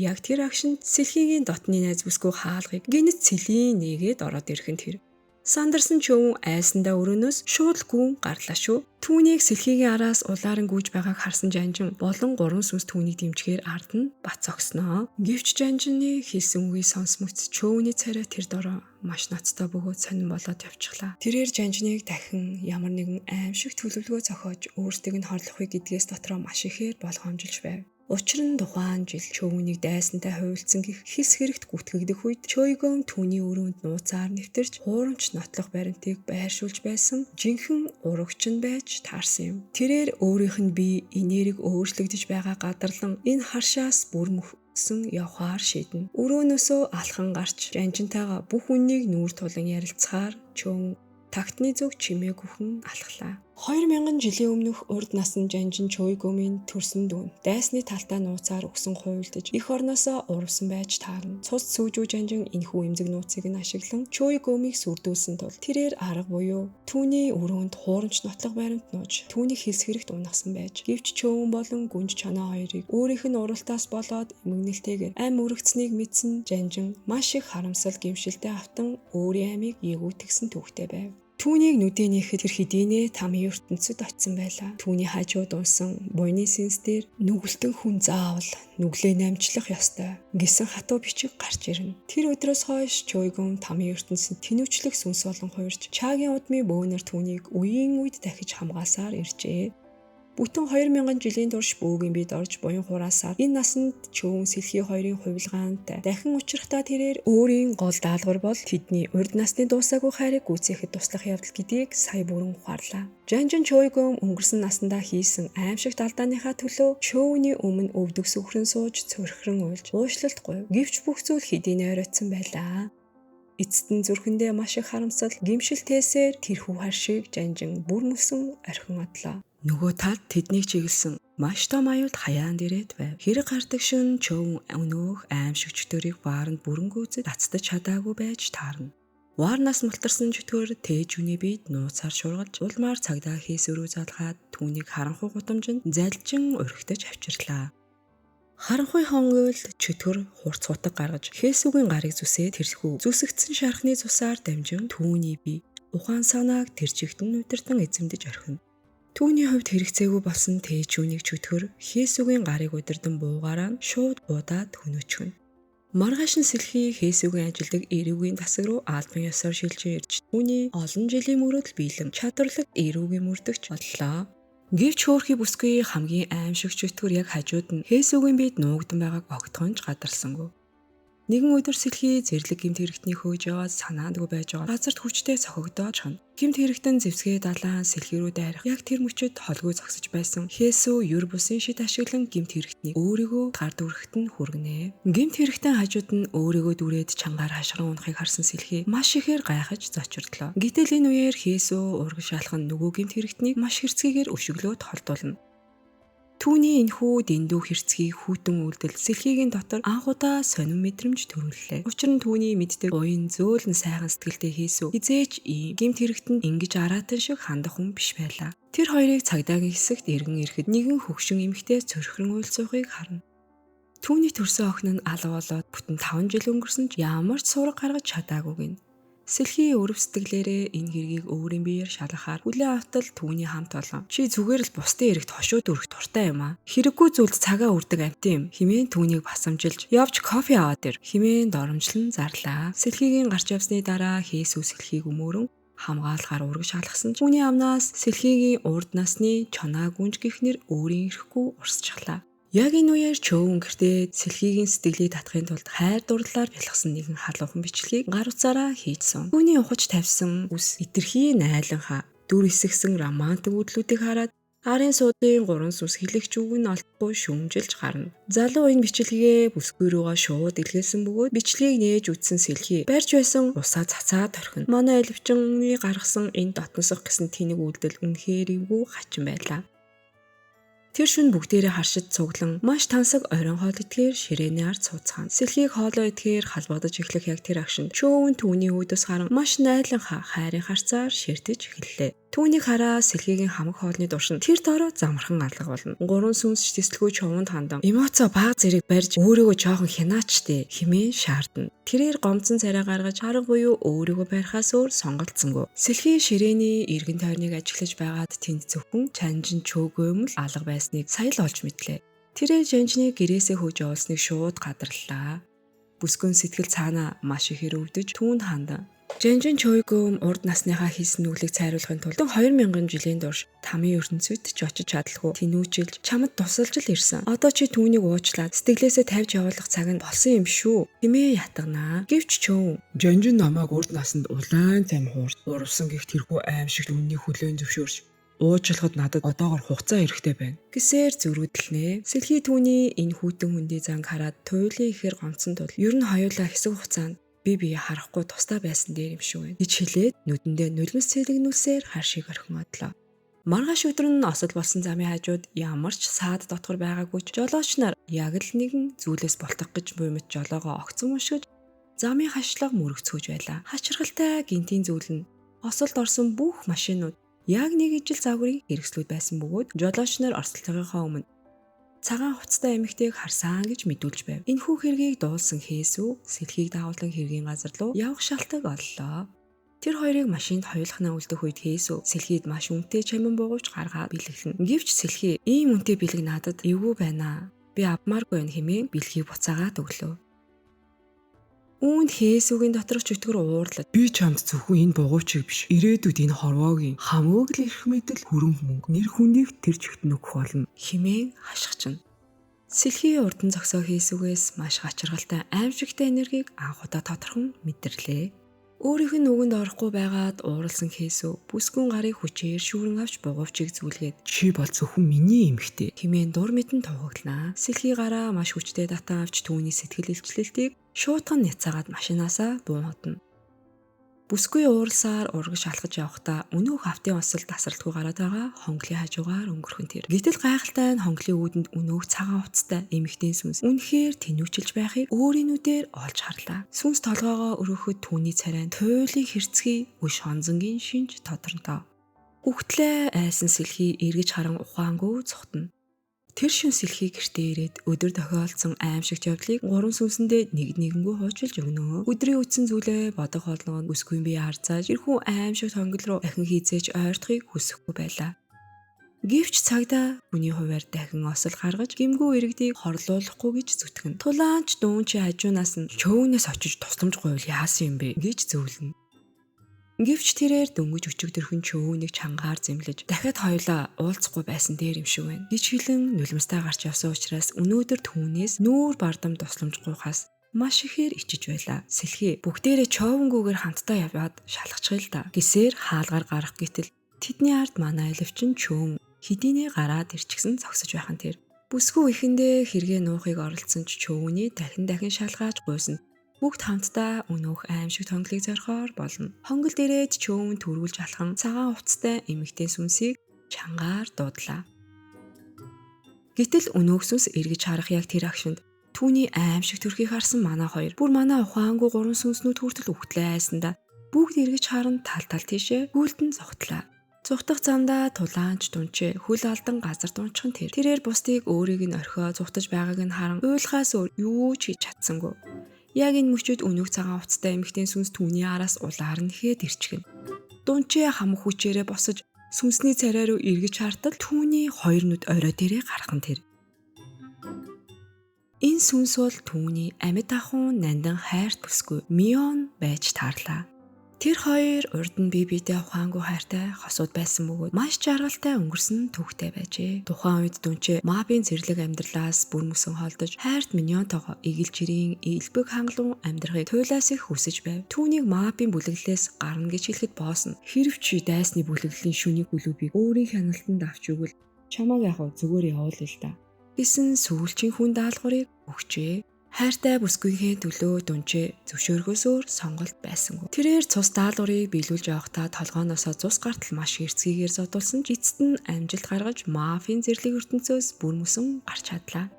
Яг тэр агшинд сэлхийгийн дотны найз бүсгүй хаалгыг гинэт цэлийн нэгээд ороод ирэх нь тэр. Сандарсан чөвөн айсандаа өрөөнөөс шууд л гүн гарлаа шүү. Түүнийг сэлхийгийн араас улааран гүйж байгааг харсан жанжин болон гурван сүнс түүнийг дэмжихээр ард нь бат зогсноо. Гэвч жанжины хэлсэн үгийг сонсмогц чөвөний царай тэр дороо маш ноцтой бөгөөд сонин болоод явчихлаа. Тэрээр жанжиныг дахин ямар нэгэн аимшиг төлөвлөгөө зохиож өөрсдийг нь хорлохыг гэдгээс дотроо маш ихээр болгоомжилж байв. Учир нь тухайн жил чөвөнийг дайсантай хувилцсан гих хис хэрэгт гүтгэгдэх үед Чойгом түүний өрөөнд нууцаар нэвтэрч хуурамч нотлох баримтыг байршуулж байсан жинхэнэ урагч нь байж таарсан юм. Тэрээр өөрийнх нь бие энерги өөрчлөгдөж байгаа гадарлан энэ харшаас бүр мөхсөн явхаар шийднэ. Өрөөнөөсөө алхан гарч жанжинтайгаа бүх үннийг нүүр тулан ярилцахаар чөвөн тагтны зүг чимээгүйхэн алхлаа. 2000 жилийн өмнөх урд насанд жанжин Чойгомын төрсөн дүүн дайсны талтаа нууцаар өгсөн хуйлдаж эх орноосоо урвсан байж таарна. Цус сүүжүү жанжин энэхүү эмзэг нууцыг нь ашиглан Чойгомыг сүрдүүлсэн тул тэрээр арга буюу түүний өрөөнд хуурамч нотлох баримт нууж түүнийг хилс хэрэгт унагсан байж. Гэвч чөөн болон гүнж чанаа хоёрыг өөрийнх нь уралтаас болоод эмгэнэлтэйгээр ам өргөцнийг мэдсэн жанжин маш их харамсал гэмшилтэй автан өөрийн амийг ягүйтгсэн түүхтэй байв. Түүнийг нүдээ нээхэд тэр хэдийнэ тамийн ертөнцид очисон байлаа. Түүний хажууд унсан буйны сэнс дээр нүгэлтэн хүн заавал нүглээ намжлах ёстой гэсэн хатуу бичиг гарч ирнэ. Тэр өдрөөс хойш Чойгон тамийн ертөнцид тэнүүчлэх сүнс болон хуурч чагийн удмын бөөнөр түүнийг үеийн үед дахиж хамгаалсаар иржээ. Бүтэн 2000 жилийн турш бөөгийн бид орж буян хураасаар энэ насанд чөөн сэлхий хоёрын хувилгаантай дахин учрахтаа тэрээр өөрийн гол даалгавар бол тэдний урд насны дуусаагүй хайрыг гүйцээхэд туслах явдал гэдгийг сая бүрэн ухаарлаа. Жанжин Чойгом өнгөрсөн насандаа хийсэн аимшигт алдааныхаа төлөө чөөний өмнө өвдөг сүхрэн сууж цөрхрөн уйлж уушлалт гуйв. Гэвч бүх зүйл хэдийнэ оройтсан байлаа. Эцэст нь зүрхэндээ маш их харамсал гэмшилтээсээр тэрхүү харшиг жанжин бүр мөсөн орхин одлоо. Нөгөө талд тэднийг чиглэсэн маш том аюулт хаяанд ирээд байв. Хэрэг гардаг шөн чөвөн өнөөх аимшиг чөтгөрийг вааранд бүрэн гүйцэд татдаж чадаагүй байж таарна. Ваарнаас мултарсан чөтгөр тээжүний биед нууцаар шургалж улмаар цагдаа хийс өрөө залгаад түүнийг харанхуй гудамжинд залжин орхитож авчирлаа. Харанхуй хонгойлд чөтгөр хурц хутаг гаргаж хээсүгийн гарыг зүсээ тэрхүү зүсэгдсэн шархны цусаар дамжин түүний бие ухаан санааг тэр чигтэн удирдан эзэмдэж орхино. Түүний хувьд хэрэгцээгүй болсон тээжүүнийг чөтгөр хээсүгийн гарыг удирдан буугаараа шууд буудаад хөнөөчгөнө. Маргааш нь сэлхий хээсүгийн ажилдаг эрүүгийн тасаг руу албан ёсоор шилжин ирж түүний олон жилийн мөрөөдөл биелэн чадварлаг эрүүгийн мөрдөгч боллоо. Гэвч хөөрхий бүсгүй хамгийн аимшиг чөтгөр яг хажууд нь хээсүгийн биед нуугдан байгааг огтхон ч гадарсангүй. Нэгэн өдөр сэлхий зэрлэг гэмт хэрэгтний хөөж яваад санаандгүй байж байгаа газарт хүчтэй цохигдоод чана. Гэмт хэрэгтэн зэвсгээ далаан сэлхий рүү дайрах. Яг тэр мөчөд холгүй зогсож байсан. Хээсүү юр бусын шид ашиглан гэмт хэрэгтнийг өөрийгөө гар дүрхэт нь хүргэнэ. Гэмт хэрэгтэн хажууд нь өөрийгөө дүрээд чангаар хашгиран унахыг харсан сэлхий маш ихээр гайхаж зочирдлоо. Гэтэл энэ үеэр хээсүү урагш алхан нөгөө гэмт хэрэгтнийг маш хэрцгийгээр өшөглөөд холдуулна. Түүний энэхүү дэндүү хэрцгий хүйтэн үйлдэл Сэлхийгийн дотор анх удаа сонин мэдрэмж төрүүллээ. Учир нь түүний мэддэг уян зөөлөн сайхан сэтгэлтэй Хийсүү хэзээ ч ийм гэмт хэрэгтэнд ингэж араатан шиг хандах хүн биш байлаа. Тэр хоёрыг цагдаагийн хэсэгт эргэн ирэхэд нэгэн хөгшин эмэгтэй цөрхөрөн уйлсуухыг харна. Түүний төрсөн охин нь алга болоод бүтэн 5 жил өнгөрсөн ч ямар ч сураг гаргаж чадаагүй гэнэ. Сэлхий өрөв сэтгэлээрээ энэ хэргийг өөрийн биеэр шалгахаар хүлээн автал түүний хамт олон. Чи зүгээр л бусдын эрэгт хошуу дүрэх дуртай юм аа. Хэрэггүй зүйлд цагаа үрдэг амтан юм. Химээн түүнийг басамжилж явж кофе аваад ир. Химээн доромжлон зарлаа. Сэлхийгийн гарч явсны дараа Хийсүү Сэлхийг өмөөрөн хамгаалахаар урагш алхсан ч түүний амнаас Сэлхийгийн урд насны чонаа гүнж гих нэр өөрийн ирэхгүй урсчихлаа. Яг энэ үеэр чөөвөн гэртээ Сэлхийгийн сэтгэлийг татахын тулд хайр дурлалаар бялхсан нэгэн халуухан бичлэгийг гар утсаараа хийжсэн. Түүний ухаж тавьсан үс хэтэрхий найланхаа дүр эсгсэн романтик үйлдэлүүдийг хараад арын суудлын гурван сүнс хэлэгч үг нь олдохгүй шүүмжилж гарна. Залуу энэ бичлэгээ бүсгүй рүүгээ шууд илгээсэн бөгөөд бичлэгийг нээж үзсэн Сэлхий барьж байсан усаа цацаад орхино. Манай элвчинний гаргасан энэ дотносох гэсэн тэнэг үйлдэл үнэхээр эвгүй хачин байлаа. Тэр шөнө бүгдээрээ харшид цуглан маш тансаг оройн хоол идэхээр ширээний ард сууцгаана. Сэлхийг хоолоо идэхээр халбагдаж эхлэх яг тэр агшинд чөөвөн түүний үүдээс харан маш найланхаа хайрын харцаар ширтэж эхэллээ. Түүнийг хараа Сэлхийгийн хамаг хоолны туршинд тэр дорой замархан алга болно. Гурван сүнсч тэслэгүй човонд хандан эмоцоо баг зэрэг барьж өөрийгөө жоохон хянаач тээ хэмээн шаардна. Тэрээр гомцон царай гаргаж арга буюу өөрийгөө барихаас өөр сонголцсонгүй. Сэлхий ширээний эргэн тойрныг ажиглаж байгаад тэнд зөвхөн чанжин чөөгөөм л алга байсныг сая л олж мэдлээ. Тэрээр жанжныг гэрээсээ хөөж явуулсныг шууд гадарлаа. Бүсгүн сэтгэл цаанаа маш ихээр өвдөж түүнд хандан Жанжин Чойгөөм урд насныхаа хийсэн нүглийг цайруулахын тулд 2000 жилийн турш тамийн ертөнцид ч очиж чадалгүй тэнүүчилж чамд тусалж л ирсэн. Одоо чи түүнийг уучлаад сэтгэлээсээ тавьж явуулах цаг нь болсон юм шүү. Хэмээн ятгана. Гэвч чөөн Жанжин намайг урд насанд улаан цам хуурч уурвсан гэх тэрхүү аимшигт үннийг хүлээн зөвшөөрч уучлахад надад одоогор хугацаа хэрэгтэй байна. Гэсээр зөрүүдлэнэ. Сэлхий түүний энэ хүйтэн хүндий занг хараад туйлын ихээр гомдсон тул ер нь хоёулаа хэсэг хугацаанд би бие харахгүй тусдаа байсан дээр юм шиг байна гэж хэлээд нүдэндээ нулимс цэлэгнүүлсээр харшиг орхин одлоо. Маргааш өдөр нь осол болсон замын хажууд ямар ч саад дотгор байгаагүй ч жолооч нар яг л нэгэн зүйлээс болтох гэж буймт жолоогоо огцон уншиж замын хашлага мөрөгцгөөж байлаа. Хачирхалтай гинтийн зүйл нь осолд орсон бүх машинууд яг нэг ижил загварын хэрэгслүүд байсан бөгөөд жолооч нар орцолтойгоо өмнө цагаан хувцастай эмэгтэйг харсан гэж мэдүүлж байв. Энэхүү хэргийг дуулсан Хийсүү Сэлхийг дагуулan хэргийн газар руу явах шалтгаан оллоо. Тэр хоёрыг машинд хоёулахнаа үлдэх үед Хийсүү Сэлхийд маш үнэтэй чамин буугууч гаргаад бэлэглэнэ. Гэвч Сэлхий ийм үнэтэй бэлэг надад эвгүй байна. Би авмааргүй байна хэмээн бэлгийг буцаагаад өглөө. Үүнд Хийсүүгийн доторх чөтгөр уурлаад Би чамд зөвхөн энэ бугуйчийг биш ирээдүйд энэ хорвоогийн хамууг л эрх мэдэл хөрөнгө мөнгө нэр хүндийг тэр чигт нөгөх болно. Хэмээн хашгична. Сэлхий урдан зогсоо Хийсүүгээс маш гачиргалтай аимшигтай энергийг анх удаа тодорхон мэдэрлээ. Өөрийнх нь нүгэнд орохгүй байгаад ууралсан Хийсүү бүсгүн гарыг хүчээр шүүрэн авч бугуйчийг зүлгээд Чи бол зөвхөн миний эмэгтэй. Хэмээн дур мэдэн туугаглана. Сэлхий гараа маш хүчтэй татан авч түүний сэтгэл илчлэлтийг шуутган няцаагаад машинаасаа буун хотно. Бүсгүй ууралсаар урагш алхаж явахдаа өнөөх автын осол тасралтгүй гараад байгаа хонглын хажуугаар өнгөрөх нь тэр. Гэтэл гайхалтай нь хонглын үүдэнд өнөөх цагаан хувцастай эмэгтэйн сүнс үнэхээр тэнүүчилж байхыг өөрийн нүдээр олж харлаа. Сүнс толгоогоо өрөөхөд түүний царай нь туйлын хэрцгий үш хонзонгийн шинж тодорнотоо. Үхтлээ айсан Сэлхий эргэж харан ухаангүй цухтана. Тэр шөнө Сэлхий гэртээ ирээд өдөр тохиолдсон аимшигт явдлыг гурван сүнсэндээ нэг нэгэнгүү хуучилж өгнө. Өдрийн үтсэн зүйлээ бодох болгоно бүсгүй бие харцааж тэрхүү аимшигт хонгил руу дахин хийзээж ойртохыг хүсэхгүй байлаа. Гэвч цагдаа хүний хувиар дахин осол гаргаж гэмгүй иргэдийг хорлуулахгүй гэж зүтгэн. Тулаанч дүүн чи хажуунаас нь чөөнөөс очиж тусламж гуйвал яасан юм бэ гэж зөвлөнө. Гэвч тэрээр дөнгөж өчигдөрхөн чөөнийг чангаар зэмлэж дахиад хоёулаа уулзахгүй байсан дээр юм шиг байна. Гэж хэлэн нулимстай гарч явсан учраас өнөөдөр түүнээс нүүр бардам тусламж гуйхаас маш ихээр ичиж байлаа. Сэлхий бүгдээрээ чоовонгүйгээр хамтдаа яваад шалгачих л да. Гисээр хаалгаар гарах гэтэл тэдний ард манай элвчин чөөн хэдийнэ гараад ирчихсэн зогсож байхан тэр. Бүсгүй ихэндээ хэрэгээ нуухыг оролцсон ч чөөний дахин дахин шалгааж гуйсан. Бүгд хамтдаа өнөөх аимшигт хонглыг зорихоор болно. Хонгол дээрээ чөөн төрүүлж алхан цагаан хувцастай эмэгтэй сүнсийг чангаар дуудлаа. Гэтэл өнөөх сүнс эргэж харах яг тэр агшинд түүний аимшиг төрхийг харсан манай хоёр бүр манай ухаангүй гурван сүнснүүд хүртэл үхтлээ айсандаа бүгд эргэж харан тал тал тийшээ гүйлдэн зогтлаа. Зугтах замдаа тулаанч дунчээ хөл алдан газар дунчхан тэр. Тэрээр бусдыг өөрийг нь орхио зугтаж байгааг нь харан уйлахаас өөр юу ч хийж чадсангүй. Яг энэ мөчид өнөөх цагаан хувцастай эмэгтэй сүнс түүний араас улаар нь хэд ирчихнэ. Дунчээ хамаг хүчээрээ босож сүнсний царай руу эргэж хартал түүний хоёр нүд орой дээрээ гарах нь тэр. Энэ сүнс бол түүний амьд ахуйн нандин хайрт бүсгүй Мион байж таарлаа. Тэр хоёр урд нь бие биедээ ухаангүй хайртай хосууд байсан бөгөөд маш жаргалтай өнгөрсөн түүхтэй байжээ. Тухайн үед дүнчээ Мабийн зэрлэг амьдралаас бүр мөсөн холдож хайрт Миньонтойгоо эгэл жирийн элбэг хангалуун амьдрахыг туйлаас их хүсэж байв. Түүнийг Мабийн бүлэглэлээс гарна гэж хэлэхэд боосно. Хэрв чи дайсны бүлэглэлийн шүний клубыг өөрийн хяналтанд авч өгвөл чамааг яг зүгээр явуулъя л да гэсэн сүүлчийн хүн даалгаврыг өгчээ. Хайртай бүсгүйнхээ төлөө дүнчээ зөвшөөрөхөөс өөр сонголт байсангүй. Тэрээр цус даалгаврыг биелүүлж явахдаа толгооноосоо цус гартал маш эрцгийгээр зодуулсан ч эцэст нь амжилт гаргаж мафийн зэрлэг ертөнцөөс бүр мөсөн гарч чадлаа.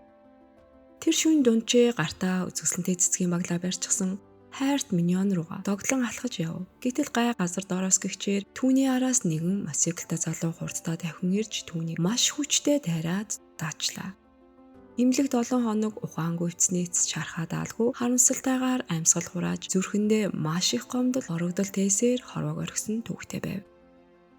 Тэр шүн дүнчээ гартаа үзэсгэлэнтэй цэцгийн баглаа барьчихсан хайрт миньон руугаа догтлон алхаж яв. Гэтэл гай газар дороос гихчээр түүний араас нэгэн мотоциклтай залуу хурдтай давхин ирж түүнийг маш хүчтэй дайраад даачлаа. Имлэг 7 хоног ухаангүй эвцний эцэс шархаа даалгүй харамсалтайгаар амьсгал хурааж зүрхэндээ маш их гомдол орогдол тээсээр хорвоог орхисон түүхтэй байв.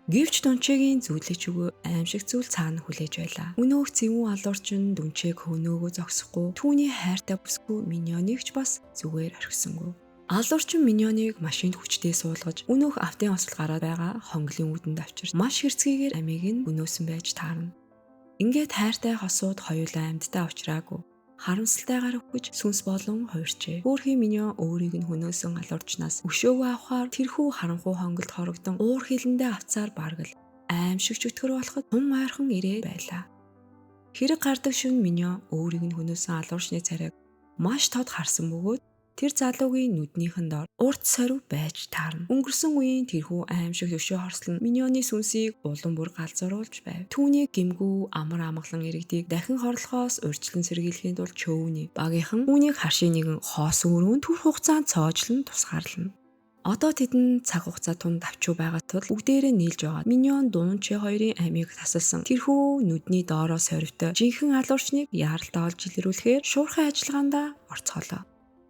Гэвч Дунчээгийн зүйлэж өгөө аимшиг зүйл цаана хүлээж байлаа. Өнөөх зэвүүн алуурчин Дунчээг хөнөөгөө зогсохгүй түүний хайртай бүсгүй Миньоныг ч бас зүгээр орхисонгүй. Алуурчин Миньоныг машинд хүчтэй суулгаж өнөөх автын осол гараад байгаа хонглын үүдэнд авчирч маш хэрцгийгээр амийг нь өнөөсөн байж таарна. Ингээд хайртай хосууд хоёулаа амьдтай учраагүй. Харамсалтайгаар үхэж сүнс болон хувирчээ. Хөөрхий Миньон өөрийг нь хөнөөсөн алуурчнаас өшөөгөө авахар тэрхүү харанхуй хонголд хорогдон уур хилэндээ авцаар бараг л аимшиг чөтгөр болоход тун ойрхон ирээд байлаа. Хэрэг гардаг шөнө Миньон өөрийг нь хөнөөсөн алуурчны царайг маш тод харсан бөгөөд тэр залуугийн нүднийхэн дор урт сорив байж таарна. Өнгөрсөн үеийн тэрхүү аимшиг өшөө хорслон Миньоны сүнсийг улам бүр галзууруулж байв. Түүнийг гэмгүй амар амгалан иргэдийг дахин хорлохоос урьдчилан сэргийлэхийн тулд чөөний багийнхан үүнийг харшийн нэгэн хоосон өрөөнд түр хугацаанд цоожлон тусгаарлана. Одоо тэдэн цаг хугацаа тунд авчуу байгаа тул бүгдээрээ нийлж байгаа. Миньон Дуунчи хоёрын амийг тасалсан. Тэрхүү нүдний доороо соривтой жинхэнэ алуурчныг яаралтай олж илрүүлэхээр шуурхай ажиллагаандаа орцоолоо.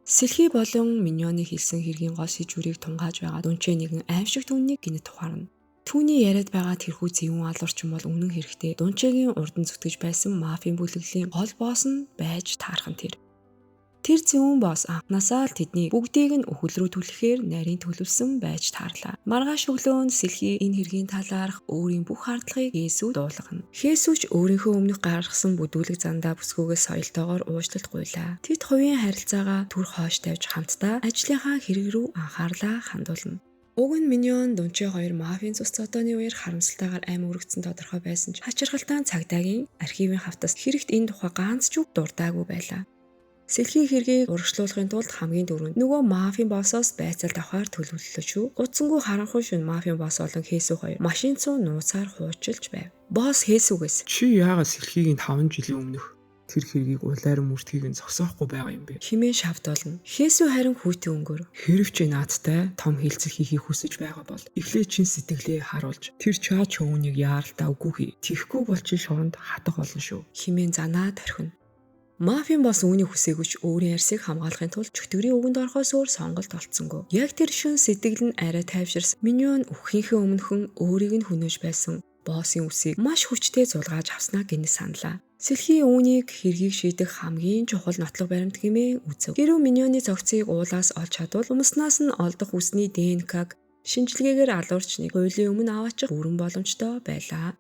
Сэлхий болон Миньоны хэлсэн хэргийн гол сэжүүрийг тунгааж байгаа Дунчээ нэгэн аимшиг түннийг гинэт ухаарна. Түүний яриад байгаа тэрхүү зэвүүн алуурчин бол үнэн хэрэгтээ Дунчээгийн урд нь зүтгэж байсан мафийн бүлэглэлийн гол босс нь байж таархан тэр. Тэр зэвүүн босс анхнаасаа л тэдний бүгдийг нь үхэл рүү түлхэхээр нарийн төлөвлөсөн байж таарлаа. Маргааш өглөөнд Сэлхий энэ хэргийн талаарх өөрийн бүх хардлагыг Есүд дуулгана. Хесүүч өөрийнхөө өмнөх гаргасан бүдүүлэг зандаа бүсгүйгээс соёлтойгоор уучлалт гуйлаа. Тэд хувийн харилцаагаа түр хойш тавьж хамтдаа ажлынхаа хэрэг рүү анхаарлаа хандуулна. Уг нь Миньон Дунчээ хоёр мафийн цус зодооны үеэр харамсалтайгаар ам өргөцсөн тодорхой байсан ч хачирхалтай цагдаагийн архивын хавтас хэрэгт энэ тухай ганц ч үг дурдаагүй байлаа. Сэлхийн хэргийг урагшлуулахын тулд хамгийн түрүүнд нөгөө мафийн боссоос байцаалт авахар төлөвлөлөө шүү. Гудсангүй харанхуй шөнө мафийн босс болон Хесүү хоёр машин цуу нууцаар хуучилж байв. Босс Хесүүгээс чи яагаад Сэлхийгийн 5 жилийн өмнөх тэр хэргийг улайр мөрдгийг нь зогсоохгүй байгаа юм бэ? Химэн шавдуулна. Хесүү харин хүйтэн өнгөөр хэрв чи наадтай том хилцэл хийхийг хүсэж байгаа бол эхлээд чин сэтгэлээ харуулж тэр чаа чөөнийг яаралтай үгүй хий. Тэгэхгүй бол чи шоронд хатах болно шүү. Химэн занаа торхино. Мафийн босс үүнийг хүсээгүй ч өөрийн арьсыг хамгаалахын тулд чөтгөрийн үгэнд орохоос өөр сонголт олдсонгүй. Яг тэр шөн сэтгэл нь арай тайвширсан. Миньон үххийнхээ өмнөхөн өөрийг нь хөнөөж байсан боссын үсийг маш хүчтэй зулгааж авснаа гинэ саналаа. Сэлхийн үүнийг хэргийг шийдэх хамгийн чухал нотлох баримт хэмээн үзэв. Хэрв Миньоны зохицыг уулаас олж чадвал умснаас нь олдох үсний ДНК-г шинжилгээгээр алуурчныг хуулийн өмнө аваачих бүрэн боломжтой байлаа.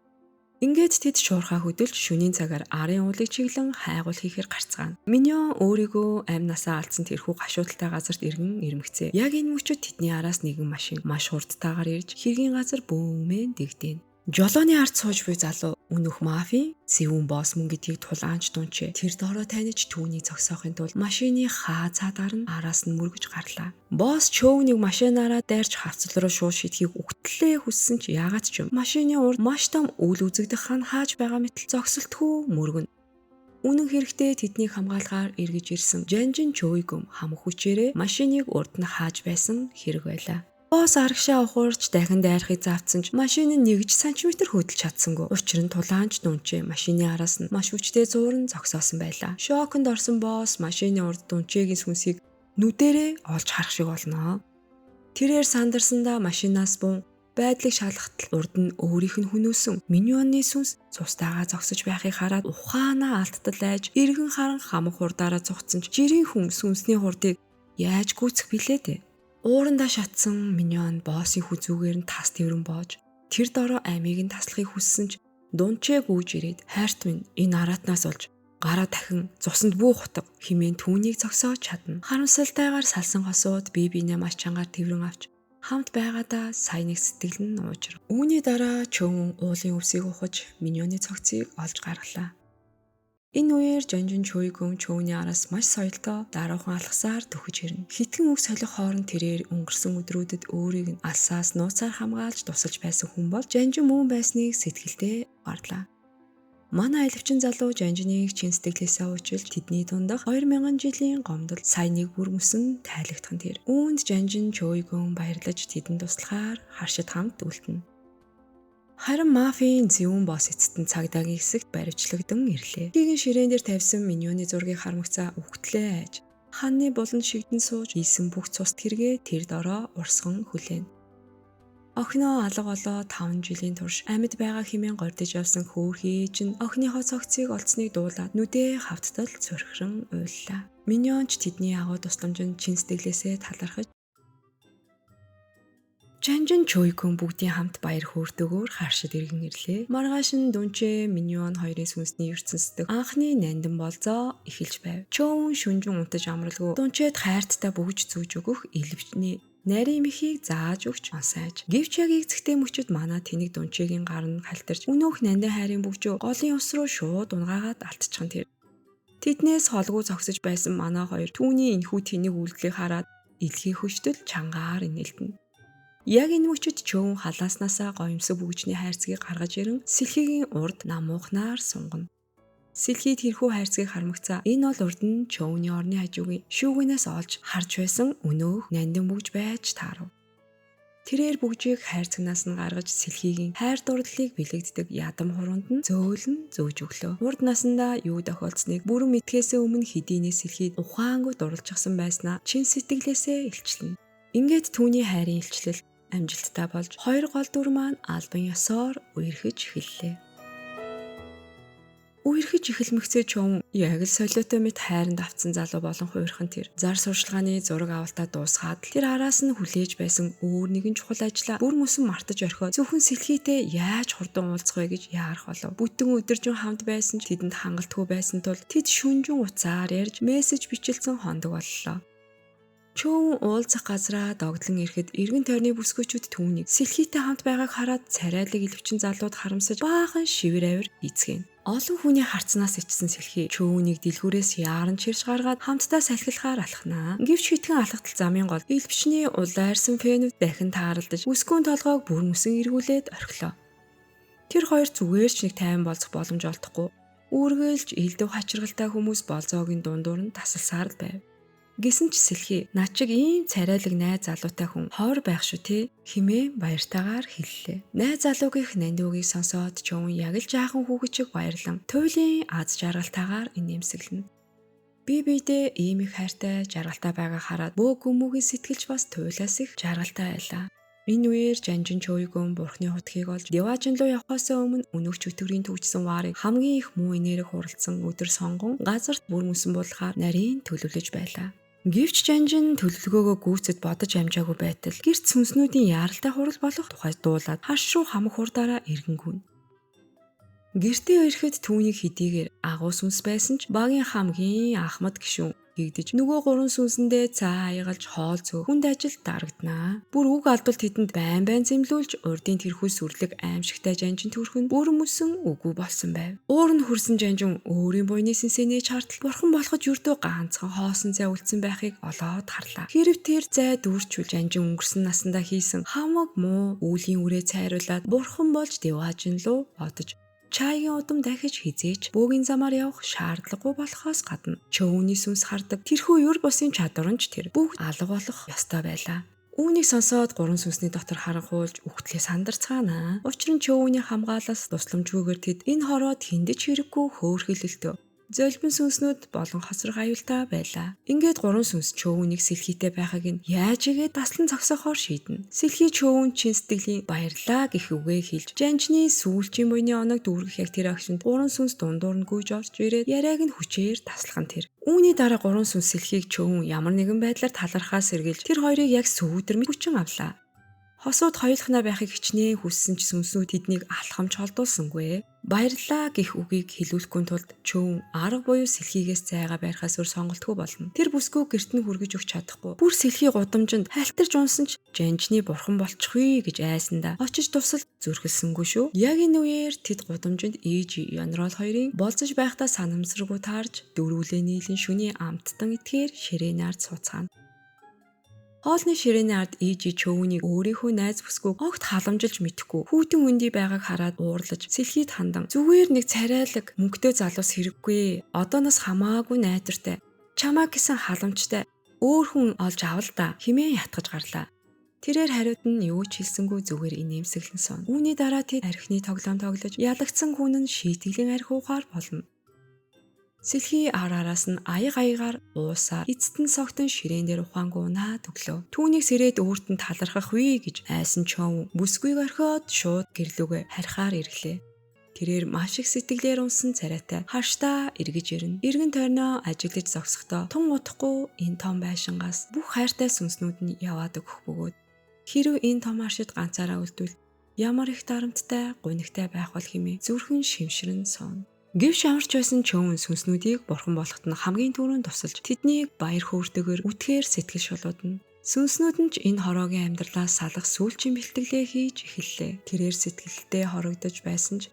Ингээд тэд шуурхаа хөдөлж шөнийн цагаар арын уулыг чиглэн хайгуул хийхээр гарцгаана. Миньон өөрийгөө амь насаа алдсан тэрхүү гашуудалтай газарт иргэн ирмэгцээ. Яг энэ мөчөд тэдний араас нэгэн машин маш хурдтайгаар ирж хэргийн газар бөөмэн дэгдэнэ. Жолооны ард сууж буй залуу үнэх мафийн зэвүүн босс мөн гэдгийг тулаанч дунчээ. Тэр доороо таних түүнийг зогсоохын тулд машины хаа цаагаар нь араас нь мөргөж гарлаа. Босс чөөнийг машинаараа дайрч хавцал руу шууд шидэхийг үгтлээ хүссэн ч яагаад ч юм. Машины урд маш том үл үзэгдэх хан хааж байгаа мэтэл зогсолтгүй мөргөнө. Үнэн хэрэгтээ тэднийг хамгаалахаар эргэж ирсэн Жанжин Чойгүм хамаг хүчээрээ машиныг урд нь хааж байсан хэрэг байлаа. Босс арагшаа ухуурч дахин дайрахыг заавцсан ч машин нь нэг ч сантиметр хөдөлж чадсангүй. Учир нь тулаанч дүнчээ машины араас нь маш хүчтэй зууран зогсоосон байлаа. Шоконд орсон босс машины урд дүнчээгийн сүнсийг нүдэрээ олж харах шиг болно. Тэрээр сандарсандаа машинаас бун байдлыг шалгахтал урд нь өөрийнх нь хүнөөсөн миньоны сүнс цустаагаа зогсож байхыг хараад ухаанаа алдтал айж эргэн харан хамаг хурдаараа цугцсан ч жирийн хүн сүнсний хурдыг яаж гүйцэх билээ дээ. Уурандаа шатсан миньон боссын хүзүүгээр нь тас тэрэн боож тэр дороо амийг нь таслахыг хүссэн ч дунчээ гүйж ирээд хайрт минь энэ араатнаас олж гараа дахин цусанд бүү хутга химэн түүнийг зогсоож чадна. Харамсалтайгаар салсан хосууд бие биенээ маш чангаар тэрэн авч хамт байгаадаа сая нэг сэтгэл нь уужрав. Үүний дараа чөвөн уулын өвсийг ухаж миньоны цогцыг олж гаргалаа. Энэ үеэр Жанжин Чойгүм чөвний араас маш соёлтой даруухан алхасаар төхөж ирнэ. Хитгэн үг солих хооронд тэрээр өнгөрсөн өдрүүдэд өөрийг нь алсаас нууцаар хамгаалж тусалж байсан хүн бол Жанжин мөн байсныг сэтгэлдээ гарлаа. Манай аялавчин залуу Жанжиныг чин сэтгэлээсээ уучлж тэдний дундах 2000 жилийн гомдол сая нэг бүр мөсөн тайлагдах нь тэр. Үүнд Жанжин Чойгүн баярлаж тэдэнд туслахаар харшид хамт үлдэнэ. Харин мафийн зэвүүн босс эцэст нь цагдаагийн хэсэгт баривчлагдан ирлээ. Хигийн ширээн дээр тавьсан миньоны зургийг хармагцаа үхтлээ айж ханны буланд шигдэн сууж хийсэн бүх цуст хэрэгээ тэр дороо урсган хүлээнэ. Охиноо алга болоо 5 жилийн турш амьд байгаа хэмээн гордож явсан хөөрхий ээж нь охиныхоо цогцыг олдсныг дуулаад нүдээ хавттал цөрхрөн уйллаа. Миньон ч тэдний агуу тусламж нь чин сэтгэлээсээ талархаж Жанжин Чойгүн бүгдийн хамт баяр хөөртэйгээр харшид иргэн ирлээ. Маргааш нь дүнчээ миньон хоёрын сүнсний ертөнцийн анхны нандин болзоо эхэлж байв. Чөөн шүнжин унтаж амралгүй дүнчээд хайрттай бүгж зүүж өгөх элвчний нарийн мэхийг зааж өгч онсайж. Гэвч яг эцэгтэй мөчөд манай тэнэг дүнчээгийн гар нь халтарч өнөөх нандин хайрын бүгжөө голын ус руу шууд унгаагаад алтчихсан тэр. Тэднээс холгүй зогсож байсан манай хоёр түүний энхүү тэнэг үйлдэлийг хараад илгээ хөштөл чангаар инээлтэнэ. Яг энэ мөчөд чөөн халааснасаа гоёмсог бүгжний хайрцгийг гаргаж ирэн сэлхигийн урд намуухнаар сунгана. Сэлхийд тэрхүү хайрцгийг хармагцаа энэ бол урд нь чөөний орны хажуугийн шүүгэнээс олж харж байсан өнөөх нандин бүгж байж таарав. Тэрээр бүгжийг хайрцагнаас нь гаргаж сэлхигийн хайр дурлалыг бэлэгддэг ядам хуруунд нь зөөлөн зөөж өглөө. Урд насандаа юу тохиолдсныг бүрэн мэдхээсээ өмнө хэдийнээ сэлхийд ухаангүй дурлжчихсан байснаа чин сэтгэлээсээ илчлэнэ. Ингээд түүний хайрын илчлэл амжилттай болж хоёр гол дүр маань албан ёсоор үерхэж эхэллээ. Үерхэж эхэлмэгцээ чөөн яг л солиотой мэт хайранд автсан залуу болон хуурхан тэр. Зар сурчлагын зураг авалтаа дуусгаад тэр араас нь хүлээж байсан өөр нэгэн чухал ажлаа бүр мөсөн мартаж орхиод зөвхөн сэлхийтэй яаж хурдан уулзах вэ гэж яарах болов. Бүтэн өдөржин хамт байсан ч тэдэнд хангалтгүй байсан тул тэд шүнжин уцаар ярьж мессеж бичилцэн хондог боллоо. Чөөн уулзах газраа догдлон ирэхэд эргэн тойрны бүсгүйчүүд түүнийг сэлхийтэй хамт байгааг хараад царайлаг элвчин залууд харамсаж баахан шивэр авир хийцгэн. Олон хүний харцнаас ичсэн сэлхий чөөнийг дэлгүүрээс яаран чирж гаргаад хамтдаа салхилахаар алхнаа. Гэвч хитгэн алхтал замын гол элвчний улайрсан фэнүүд дахин тааралдаж бүсгүйн толгойг бүр мөсөн эргүүлээд орхилоо. Тэр хоёр зүгээр ч нэг тайван болцох боломж олдохгүй. Үүргэлж элдв хачиргалтай хүмүүс болзоогийн дундуур нь тасалсаар л байв. Гэсэн ч сэлхий над чиг ийм царайлаг найз залуутай хүн ховор байх шүү те химээ баяртайгаар хэллээ. Найз залуугийнх нандуугийг сонсоод чөөн яг л жаахан хүүхэд шиг баярлан туйлын аз жаргалтайгаар инээмсэглэнэ. Би биедээ ийм их хайртай жаргалтай байгааг хараад бөө хүмүүгийн сэтгэлч бас туйлаас их жаргалтай байлаа. Энэ үеэр Жанжин Чойгүн бурхны хутгийг олж Деважин руу явхаас өмнө өнөөх чөтгөрийн төвчсөн ваарыг хамгийн их муу энерги хуралдсан өдөр сонгон газарт бүр мөсөн буулгаар нарийн төлөвлөж байлаа. Гэвч Жанжин төлөвлөгөөгөө гүйцэд бодож амжаагүй байтал гэрт сүнснүүдийн яаралтай хурал болох тухай дуулаад хаш руу хамаг хурдаараа эргэнгүүнэ. Гэртээ ирэхэд түүнийг хэдийгээр агуу сүнс байсан ч багийн хамгийн ахмад гишүүн гэгдэж нөгөө гурван сүнсэндээ цаа аягалж хоол зөөх хүнд ажил дарагданаа. Бүр үг алдвал тэдэнд байн байн зэмлүүлж урдын тэрхүү сүрлэг аимшигтай жанжин төрхөн бүр мөсөн үгүй болсон байв. Уур нь хөрсөн жанжин өөрийн буйны сэнсэнээ чартал бурхан болоход ердөө ганцхан хоосон зай үлдсэн байхыг олоод харлаа. Хэрв тэр зай дүүрчүүл жанжин өнгөрсөн насандаа хийсэн хамаг муу үүлийн үрээ цайруулад бурхан болж деваажин луу бодож Чайгийн удам дахиж хизээч бөөгийн замаар явах шаардлагагүй болохоос гадна чөөний сүнс хардаг тэрхүү юр бусын чадвар нь ч тэр бүгд алга болох ёстой байлаа. Үүнийг сонсоод гурван сүнсний дотор харанхуйлж үхтлээ сандарцгаана. Учир нь чөөний хамгаалаас тусламжгүйгээр тэд энэ хороод хиндэж хэрэггүй хөөрхөлөлтөө золбин сүнснүүд болон хоцрох аюултай байлаа. Ингээд гурван сүнс чөөнийг сэлхийтэй байхыг нь яаж игээд таслан зогсоохоор шийднэ. Сэлхий чөөвн чин сэтгэлийн баярлаа гэх үгээ хэлж жанжны сүүлчийн буйны оног дүүргэх яг тэр агшинд гурван сүнс дундуур нь гүйж орж ирээд яриаг нь хүчээр таслах нь тэр. Үүний дараа гурван сүнс сэлхийг чөөвн ямар нэгэн байдлаар талархаас сэргийлж тэр хоёрыг яг сүүдэр мэт хүчин авлаа. Хосууд хоёулахнаа байхыг хичнээн хүссэн ч сүнсүүд тэднийг алхамж холдуулсангүй. Баярлалаа гэх үгийг хэлүүлэхгүй тулд чөөн арга буюу сэлхийгээс зайгаа байрхаас өөр сонголтгүй болно. Тэр бүсгүй гэрт нь хүргэж өгч чадахгүй. Бүр сэлхий гудамжинд халтарч унсан ч жанжны бурхан болчихвээ гэж айсандаа очиж тусал зүрхэлсэнгүй шүү. Яг энэ үеэр тэд гудамжинд Ээж Янрол хоёрын болзож байхдаа санамсаргүй таарж дөрвөлээ нийлэн шүний амттан итгээр ширээний ард сууцгаана. Хоолны ширээний ард Ижи чөөнийг өөрийнхөө найз бүсгүй огт халамжилж мэдэхгүй хүүтэн үнди байгааг хараад уурлаж сэлхийд хандан зүгээр нэг царайлаг мөнгөтэй залуус хэрэггүй. Одооноос хамаагүй найдвартай. Чамаа гэсэн халамжтай өөр хүн олж авал та хэмээн ятгаж гарлаа. Тэрээр хариуд нь юу ч хэлсэнгүй зүгээр инээмсэглэн сон. Үүний дараа тэд архины тоглоом тоглож ялагдсан хүн нь шийтгэлийн архи уухаар болно. Сэлхий ар араас нь аяг аягаар уусаар эцэст нь согтон ширээн дээр ухаангүй унаад өглөө. Түүнийг сэрээд өөрт нь талархах вэ гэж айсан чов бүсгүйг орхиод шууд гэрлүүгээ харихаар ирэхлээ. Тэрээр маш их сэтгэлээр унсан царайтай харштаа эргэж ирнэ. Эргэн тойрноо ажиглаж зогсохдоо тун удахгүй энэ том байшингаас бүх хайртай сүнснүүд нь яваад өгөх бөгөөд хэрв энэ том аршид ганцаараа үлдвэл ямар их дарамттай гунигтай байх бол хэмээн зүрхэн шимшрэн сууна. Гэвч амарч байсан чөөн сүнснүүдийг бурхан болоход нь хамгийн түрүүнд тусалж тэднийг баяр хөөртэйгээр үтгэхээр сэтгэл шулуудна. Сүнснүүд нь ч энэ хороогийн амьдралаас салах сүүлчийн бэлтгэлээ хийж эхэллээ. Тэрээр сэтгэлдээ хорогдож байсан ч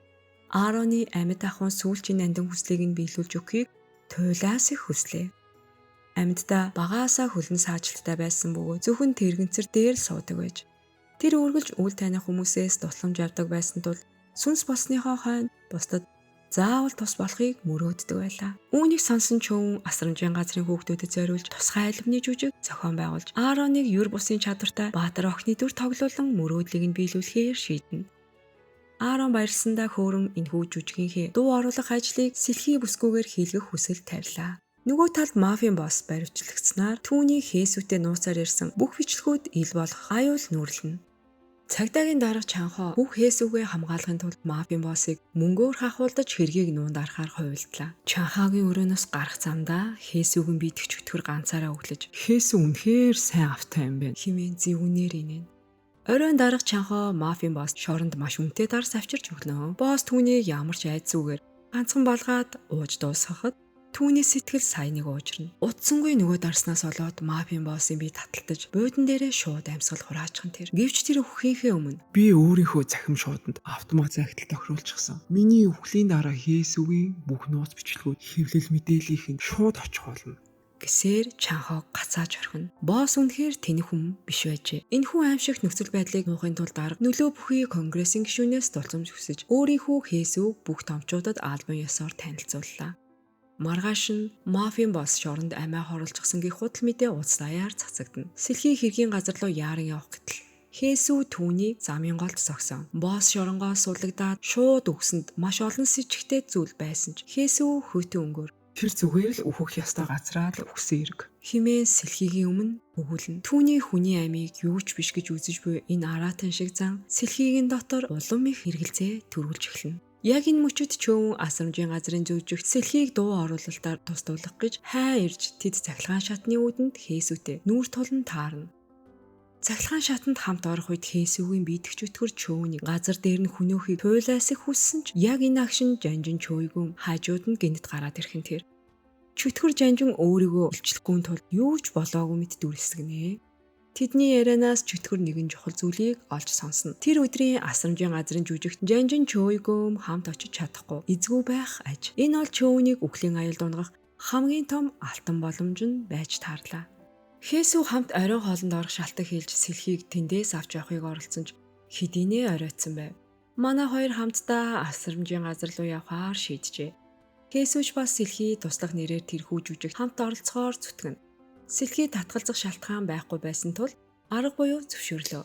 Аароны амьд ахуйн сүүлчийн нандин хүслийг нь биелүүлж өгөхийг туйлаас их хүслээ. Амьддаа багаасаа хөлн саажилттай байсан бөгөөд зөвхөн тэргэнцэр дээр л суудаг байж. Тэр үргэлж үл таних хүмүүсээс тусламж авдаг байсан тул сүнс болсныхоо хойно бусдад заавал тус болохыг мөрөөддөг байлаа. Үүнийг сонсон чөөн асрамжийн газрын хүүхдүүдэд зориулж тусгай албаны жүжиг зохион байгуулж Аароныг юр бусын чадвартай Баатар охины дүр тоглуулан мөрөөдлийг нь биелүүлэхээр шийднэ. Аарон баярлсандаа хөөрөн энэхүү жүжигийнхээ дуу оруулах ажлыг сэлхий бүсгүйгээр хийлгэх хүсэл тавилаа. Нөгөө талд мафийн босс баривчлагдсанаар түүний хээсүүтэй нууцаар ирсэн бүх бичлэгүүд ил болох аюул нүүрлэнэ. Цагдаагийн дарга Чанхо бүх хээсүүгээ хамгаалахын тулд мафийн боссыг мөнгөөр хахуулдаж хэргийг нуунд арахаар хувилдлаа. Чанхагийн өрөөнөөс гарах замдаа хээсүүгэн бийтгэж чөтгөр ганцаараа өглөж Хээсүү үнэхээр сайн автай юм байна хэмээн зэвүүнээр инээн. Оройн дарга Чанхо мафийн босс шоронд маш үнэтэй дарс авчирч өглөө. Босс түүнийг ямар ч айдсүүгээр ганцхан балгаад ууж дуусгахад түүний сэтгэл сая нэг уужирна. Утсангүй нөгөө дарснаас болоод мафийн боссын бие таталтаж буудан дээрээ шууд амьсгал хураачих нь тэр. Гэвч тэр үххийнхээ өмнө би өөрийнхөө захим шууданд автомат захидал тохируулчихсан. Миний үхлийн дараа хээсүгийн бүх нууц бичлэгүүд хэвлэл мэдээллийнх нь шууд очих болно гэсээр Чанхог гацааж орхино. Босс үнэхээр тэнэг хүн биш байжээ. Энэхүү аимшигт нөхцөл байдлыг нуухын тулд дарга нөлөө бүхий конгрессийн гишүүнээс тулгамж хүсэж өөрийнхөө хээсүүг бүх томчуудад албан ёсоор танилцууллаа. Маргааш нь мафийн босс шоронд амиа хорлолчихсон гэх худал мэдээ ууц даяар цацагдана. Сэлхийн хэргийн газар руу яаран явах гэтэл Хээсүү түүний замын голд зогсон. Босс шоронгоо сулагдаад шууд үгсэнд маш олон сэжигтэй зүйл байсан ч Хээсүү хүйтэн өнгөөр тэр зүгээр л үхэх ёстой газраа л үхсэн хэрэг химээ сэлхийгийн өмнө өгүүлнэ. Түүний хүний амийг юу ч биш гэж үзэж буй энэ аратан шиг зан сэлхийгийн дотор улам их хэрэгэлзээ төрүүлж эхэлнэ. Яг энэ мөчид чөөн асрамжийн газрын зүүжигт сэлхийг дуу оруулалтаар тусдуулах гэж хай ирж тэд цахилгаан шатны үүдэнд хээсүүтэй нүүр тулан таарна. Цахилгаан шатанд хамт орох үед хээсүүгийн биедэгч өтгөр чөөнийг газар дээр нь хүнөөхийг туйлаас их хүссэн ч яг энэ агшин жанжин чөөйгүн хажууд нь гинэт гараад ирэх нь тэр. Чөтгөр жанжин өөрийгөө илчлэхгүй тул юу ч болоогүй мэт дүрсгэнэ. Тэдний ярианаас чөтгөр нэгэн чухал зүйлийг олж сонсно. Тэр өдрийн асрамжийн газрын жүжигт жанжин чөөйгөөм хамт очиж чадахгүй эзгүй байх аж. Энэ бол чөөнийг үхлийн аюулд унгах хамгийн том алтан боломж нь байж таарлаа. Хээсүү хамт оройн хоолнд орох шалтаг хэлж сэлхийг тэндээс авч явахыг оролцсон ч хэдийнэ оройтсан байв. Манай хоёр хамтдаа асрамжийн газар руу явахаар шийджээ. Хээсүүч бас Сэлхий туслах нэрээр тэрхүү жүжигт хамт оролцохоор зүтгэнэ. Сэлхий татгалзах шалтгаан байхгүй байсан тул арга буюу зөвшөөрлөө.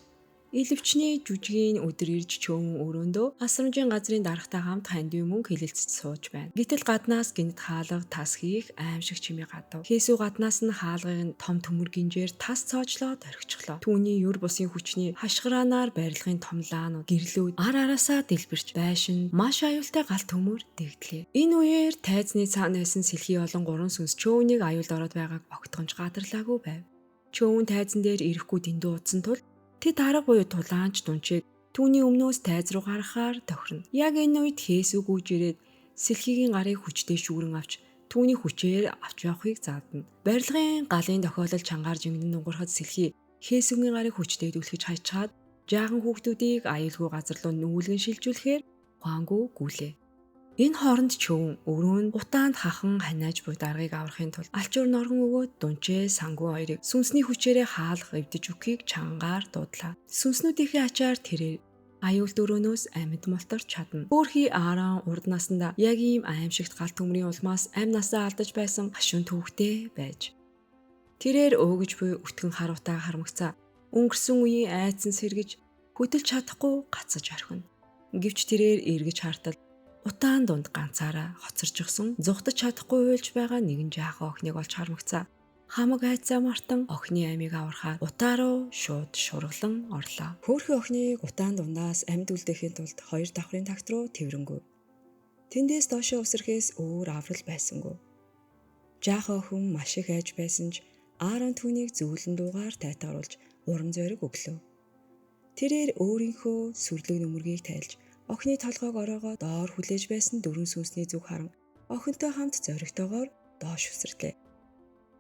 Илэвчний жүжигийн өдөр ирж чөөн өрөөндөө асрамжийн газрын даргатай хамт хандив мөнгө хилэлцэж сууж байна. Гэтэл гаднаас гинт хаалга тас хийх аимшиг чимээ гадав. Хээсүү гаднаас нь хаалгыг нь том төмөр гинжээр тас цоожлоод орхичлоо. Түүний юр бусын хүчний хашгираанаар барилгын том лаанууд гэрлүүд ар араасаа дэлбэрч байшин маш аюултай гал төмөр дэгдлээ. Энэ үеэр тайзны цаана байсан Сэлхий болон гурван сүнс чөөнийг аюулд ороод байгааг огтхонч гадарлаагүй байв. Чөөн тайзан дээр ирэхгүй дэндүү удсан тул тэд арга буюу тулаанч дунчийг түүний өмнөөс тайз руу гаргахаар тохирно. Яг энэ үед Хээсүү гүйж ирээд Сэлхигийн гарыг хүчтэй шүүрэн авч түүний хүчээр авч явахыг заадна. Барилгын галын тохиолдол чангаар жингэн нугархад Сэлхий Хээсүгийн гарыг хүчтэй түлхэж хайчаад жаахан хүүхдүүдийг аюулгүй газар руу нүүлгэн шилжүүлэхээр ухаангүй гүйлээ. Энэ хооронд чөвөн өрөөнд утаанд хахан ханиаж буй даргыг аврахын тулд алчуур норгон өгөөд дунчээ сангуу хоёрыг сүнсний хүчээрээ хаалга эвдэж өгөхийг чангаар дуудлаа. Сүнснүүдийнхээ ачаар тэрээр аюулт өрөөнөөс амьд мултарч чадна. Хөөрхий Аарон урд наснда яг ийм аимшигт гал төмрийн улмаас амь насаа алдаж байсан гашуун төвхтэй байж. Тэрээр өөгж буй өтгөн харуутай харамгацаа өнгөрсөн үеийн айдсан сэргэж хөдөлж чадахгүй гацаж орхино. Гэвч тэрээр эргэж хартал утаан дунд ганцаараа хоцорчихсон зугтаж чадахгүй уйлж байгаа нэгэн жаахан охиныг олж харамгацаа хамаг айцаа мартан охины амийг аврахаар утаа руу шууд шургалан орлоо. Хөөрхий охиныг утаан дундаас амьд үлдээхийн тулд хоёр давхрын тагт руу тэврэнгүү. Тэндээс доошоо өсөрхөөс өөр аврал байсангүй. Жаахан охин маш их айж байсан ч Аарон түүнийг зөөлөн дуугаар тайтгаруулж урам зориг өглөө. Тэрээр өөрийнхөө сүрлэг нүмергийг тайлж охины толгойг ороогоо доор хүлээж байсан дөрвөн сүнсний зүг харан охинтой хамт зоригтойгоор доош үсрэрлээ.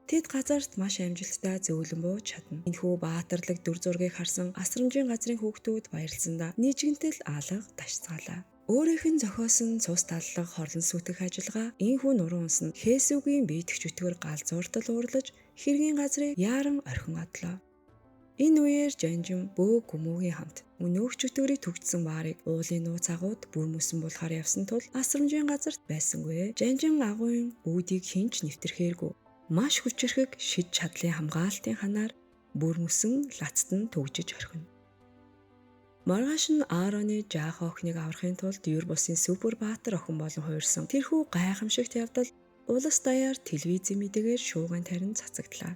Тэд газарт маш амжилттай зөөлөн бууж чадна. Энэхүү баатарлаг дүр зургийг харсан асрамжийн газрын хүүхдүүд баярлсандаа нийжгэнтэл алга ташцгаалаа. Өөрийнх нь зохиосон цус таллах хорлон сүйтгэх ажиллагаа энэхүү нуруу унс нь Хээсүгийн бие тэхчөтгөр галзууртал уурлаж хэргийн газрыг яаран орхин одлоо. Энэ үеэр Жанжин бөөг гүмүүгийн хамт өнөөх чөтгөрийг төгжсөн баарыг уулын нууц агууд бүр мөсөн булахаар явсан тул асрамжийн газарт байсангүй. Жанжин агуйн үүдийг хинч нэвтэрхээргүй маш хүчирхэг шид чадлын хамгаалтын ханаар бүр мөсөн лацт нь төгжиж орхино. Маргааш нь Аароны жаахан охиныг аврахын тулд юр бусын супер баатар охин болон хуурсан тэрхүү гайхамшигт явдал улс даяар телевизийн мэдээгээр шууган тарин цацагдлаа.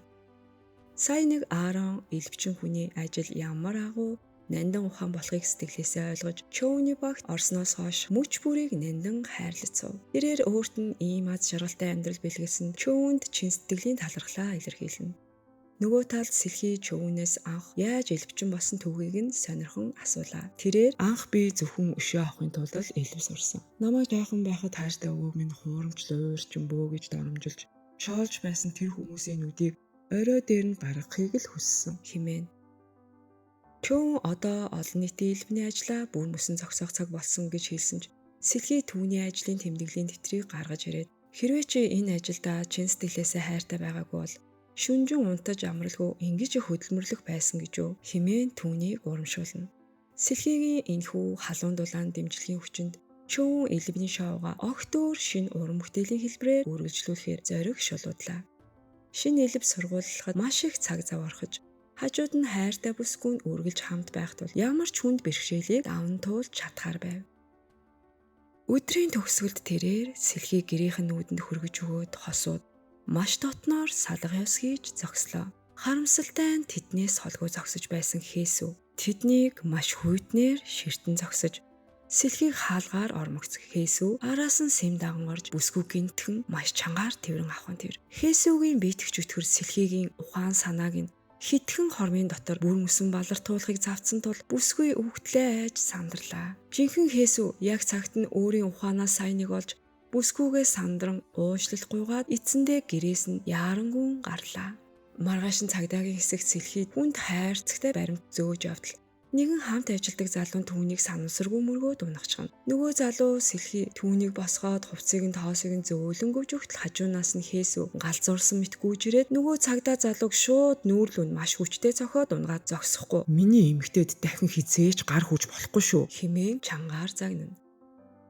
Сая нэг Аарон элвчин хүний ажил ямар агуу нандин ухаан болохыг сэтгэлээсээ ойлгож Чөөний багт орсноос хойш мөч бүрийг нандин хайрлаж сув. Тэрээр өөрт нь ийм аз жаргалтай амьдрал бэлгэлсэн Чөөнд чин сэтгэлийн талархлаа илэрхийлнэ. Нөгөө талд Сэлхий Чөөнөөс анх яаж элвчин болсон түүхийг нь сонирхон асуулаа. Тэрээр анх би зөвхөн өшөө авахын тулд л элв сурсан. Намайг жаахан байхад хайртай өвөө минь хуурамчлал уурчин бөө гэж доромжилж шоолж байсан тэр хүмүүсийн нүдийг орой дээр нь гаргахыг л хүссэн хэмээн. Чөөн одоо олон нийтийн элбэний ажлаа бүр мөсөн зогсоох цаг болсон гэж хэлсэн ч Сэлхий түүний ажлын тэмдэглэлийн тэтрийг гаргаж ирээд хэрвээ чи энэ ажилдаа чин сэтгэлээсээ хайртай байгаагүй бол шүнжин унтаж амралгүй ингэж хөдөлмөрлөх байсан гэж юу хэмээн түүнийг урамшуулна. Сэлхийгийн энэхүү халуун дулаан дэмжлэгийн хүчинд Чөөн элбэний шоугаа огт өөр шинэ уран бүтээлийн хэлбэрээр үргэлжлүүлэхээр зориг шулуудлаа. Шинэ элб сургууллахад маш их цаг зав орхиж хажууд нь хайртай бүсгүй нь үргэлж хамт байх тул ямар ч хүнд бэрхшээлийг даван туулж чадхаар байв. Өдрийн төгсгөлд тэрээр Сэлхий гэрийнх нь нүдэнд хөргөж өгөөд хосууд маш дотноор салга ёс хийж зогслоо. Харамсалтай нь тэднээс холгүй зогсож байсан Хээсүү тэднийг маш хүйтнээр ширтэн зогсож Сэлхийг хаалгаар ормогц Хээсүү араас нь сэм даган орж бүсгүй гинтхэн маш чангаар тэрэн авах нь тэр. Хээсүүгийн бие тэхчөтгөр Сэлхийгийн ухаан санааг нь хитгэн хормын дотор бүр мөсөн балар туулахыг завдсан тул бүсгүй өвгтлээ айж сандарлаа. Жинхэнэ Хээсүү яг цагт нь өөрийн ухаанаас сайн нэг олж бүсгүйгээ сандран уушлахгүйгаад эцэндээ гэрээс нь яарангүн гарлаа. Маргааш нь цагдаагийн хэсэгт Сэлхий хүнд хайрцагтай баримт зөөж явдал Нэгэн хамт ажилладаг залуу түүнийг санамсаргүй мөргөөд унахчихна. Нөгөө залуу сэлхий түүнийг босгоод хувцсыг нь тоосыг нь зөөлөн гөвж өгтөл хажуунаас нь хээсүү галзуурсан мэт гүйж ирээд нөгөө цагдаа залууг шууд нүүрлүн маш хүчтэй цохиод унгаад зогсохгүй. Миний эмэгтэйд дахин хизээж гар хүрч болохгүй шүү хэмээн чангаар загнана.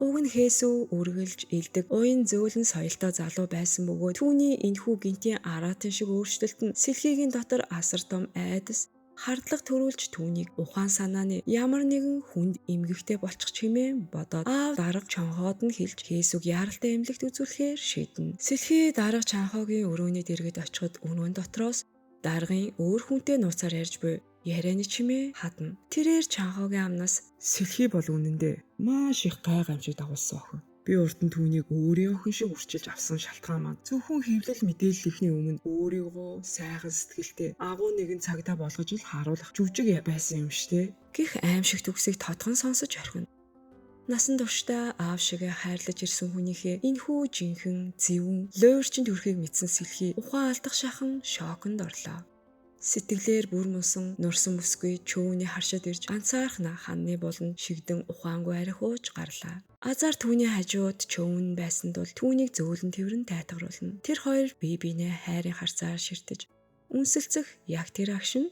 Уг нь хээсүү үргэлж илдэг уян зөөлөн соёлтой залуу байсан бөгөөд түүний энэхүү гинтийн араатын шиг өөрчлөлт нь сэлхийгийн дотор асар том айдас хардлага төрүүлж түүнийг ухаан санааны ямар нэгэн хүнд эмгэгтэй болчих хэмээн бодоод аав дарга чонхоод нь хэлж хээсүг яаралтай эмнэлэгт үзүүлэхээр шийднэ. Сэлхий дарга чанхоогийн өрөөний дэргэд очиход өрөөн дотроос даргын өөр хүнтэй нууцаар ярьж буй ярианы чимээ хадна. Тэрээр чанхоогийн амнаас сэлхий бол үнэндээ маш их гай гамшиг дагуулсан охин. Би урд нь түүнийг өөрийн охин шиг үрчилж авсан шалтгаан маань зөвхөн хэвлэл мэдээллийнхний өмнө өөрийгөө сайхан сэтгэлтэй агуу нэгэн цагдаа болгож ил харуулах жүжиг байсан юм штэ гэх аимшигт үгсийг тодхон сонсож орхино. Насан туршдаа аав шигээ хайрлаж ирсэн хүнийхээ энэхүү жинхэнэ зэвүүн луйварчин төрхийг мэдсэн сэлхий ухаан алдах шахан шоконд орлоо. Сэтгэлээр бүр мусан нурсан бүсгүй чөөний харшид ирж ганцаархна ханны буланд шигдэн ухаангүй арих ууж гарлаа. Азар түүний хажууд чөөн байсан тул түүнийг зөөлөн тэрвэн тайтгаруулна. Тэр хоёр бие биенээ хайрын харцаар ширтэж үнсэлцэх яг тэр агшин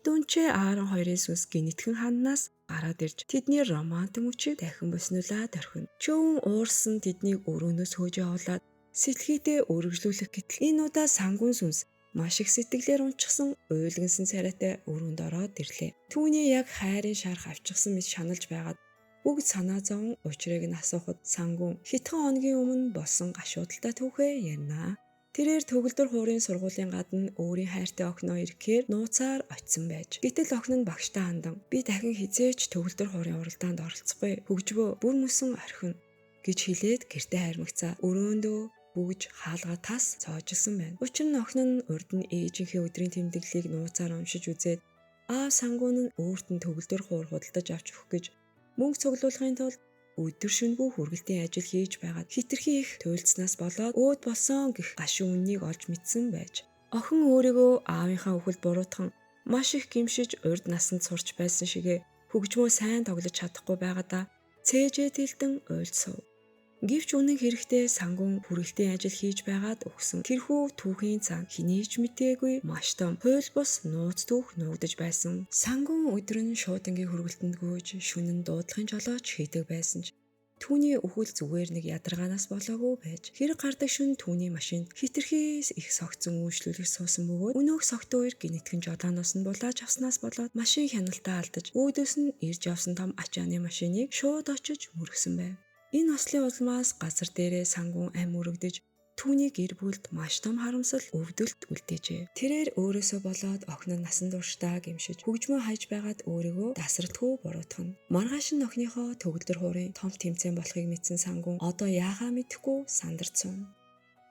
дүнчээ Аарон хоёрын сүнс гинэтгэн ханнаас гараад ирж тэдний романтик мөчийг дахин боснуулаад орхино. Чөөн уурсан тэднийг өрөөнөөс хөөж явуулаад сэтгэлгээдээ өргөжлүүлэх гэтэл энэ удаа сангуун сүнс маш их сэтгэлээр унчихсан уйлгансан царайтай өрөөнд ороод ирлээ. Түүний яг хайрын шарх авчихсан мэт шаналж байгаад бүгд санаа зовон учрыг нь асуухад сангуун хэдхэн хоногийн өмнө болсон гашуудалтай түүхээ ярина. Тэрээр төгөлдөр хуурын сургуулийн гадна өөрийн хайртай охиноо ирэхээр нууцаар очисон байж. Гэтэл охин нь багштай хандан би дахин хизээч төгөлдөр хуурын уралдаанд оролцохгүй. Хөгжбөө бүр мөсөн орхино гэж хэлээд гэртээ хармагцаа өрөөндөө бүгж хаалга тас цоожилсан байна. Учир нь охин нь урд нь ээжийнхээ өдрийн тэмдэглэлийг нууцаар уншиж үзээд аав сангуун нь өөрт нь төгөлдөр хуур худалдаж авч өгөх гэж мөнгө цуглуулахын тулд өдөр шөнөгүй хүргэлтийн ажил хийж байгаад хитрхи их туйлдсанаас болоод өөд болсон гэх гашуун үннийг олж мэдсэн байж. Охин өөрийгөө аавынхаа үхэлд буруутхан маш их гимшиж урд насанд сурч байсан шигэ хөгжмөө сайн тоглож чадахгүй байгаадаа цээжээ тэлдэн уйлдсав. Гэвч үнэн хэрэгтээ сангуун хүргэлтийн ажил хийж байгаад өгсөн. Тэрхүү түүхийн цаана хэний ч мтээгүй маш том хууль бус нууц түүх нуугдаж байсан. Сангуун өдөр нь шуудангийн хүргэлтэнд гүйж шөнө нь дуудлагын жолооч хийдэг байсан ч түүний үхэл зүгээр нэг ядаргаанаас болоогүй байж хэрэг гардаг шөнө түүний машинд хитрхи их согцсон үйлчлүүлэх суусан бөгөөд өнөөх согтуу үер гинэтгэн жолооноос нь булааж авснаас болоод машин хяналтаа алдаж өөдөөс нь ирж явсан том ачааны машиныг шууд очиж мөргсөн байв. Энэ ослын улмаас газар дээрээ сангуун ам өргөдөж түүний гэр бүлд маш том харамсал өвдөлт үлдээжээ. Тэрээр өөрөөсөө болоод охин нь насан туршдаа гимшиж хөгжмөө хайж байгаад өөрийгөө тасралтгүй буруутгана. Маргааш нь охиныхоо төгөлдөр хуурын том тэмцээн болохыг мэдсэн сангуун одоо яахаа мэдэхгүй сандарцсан.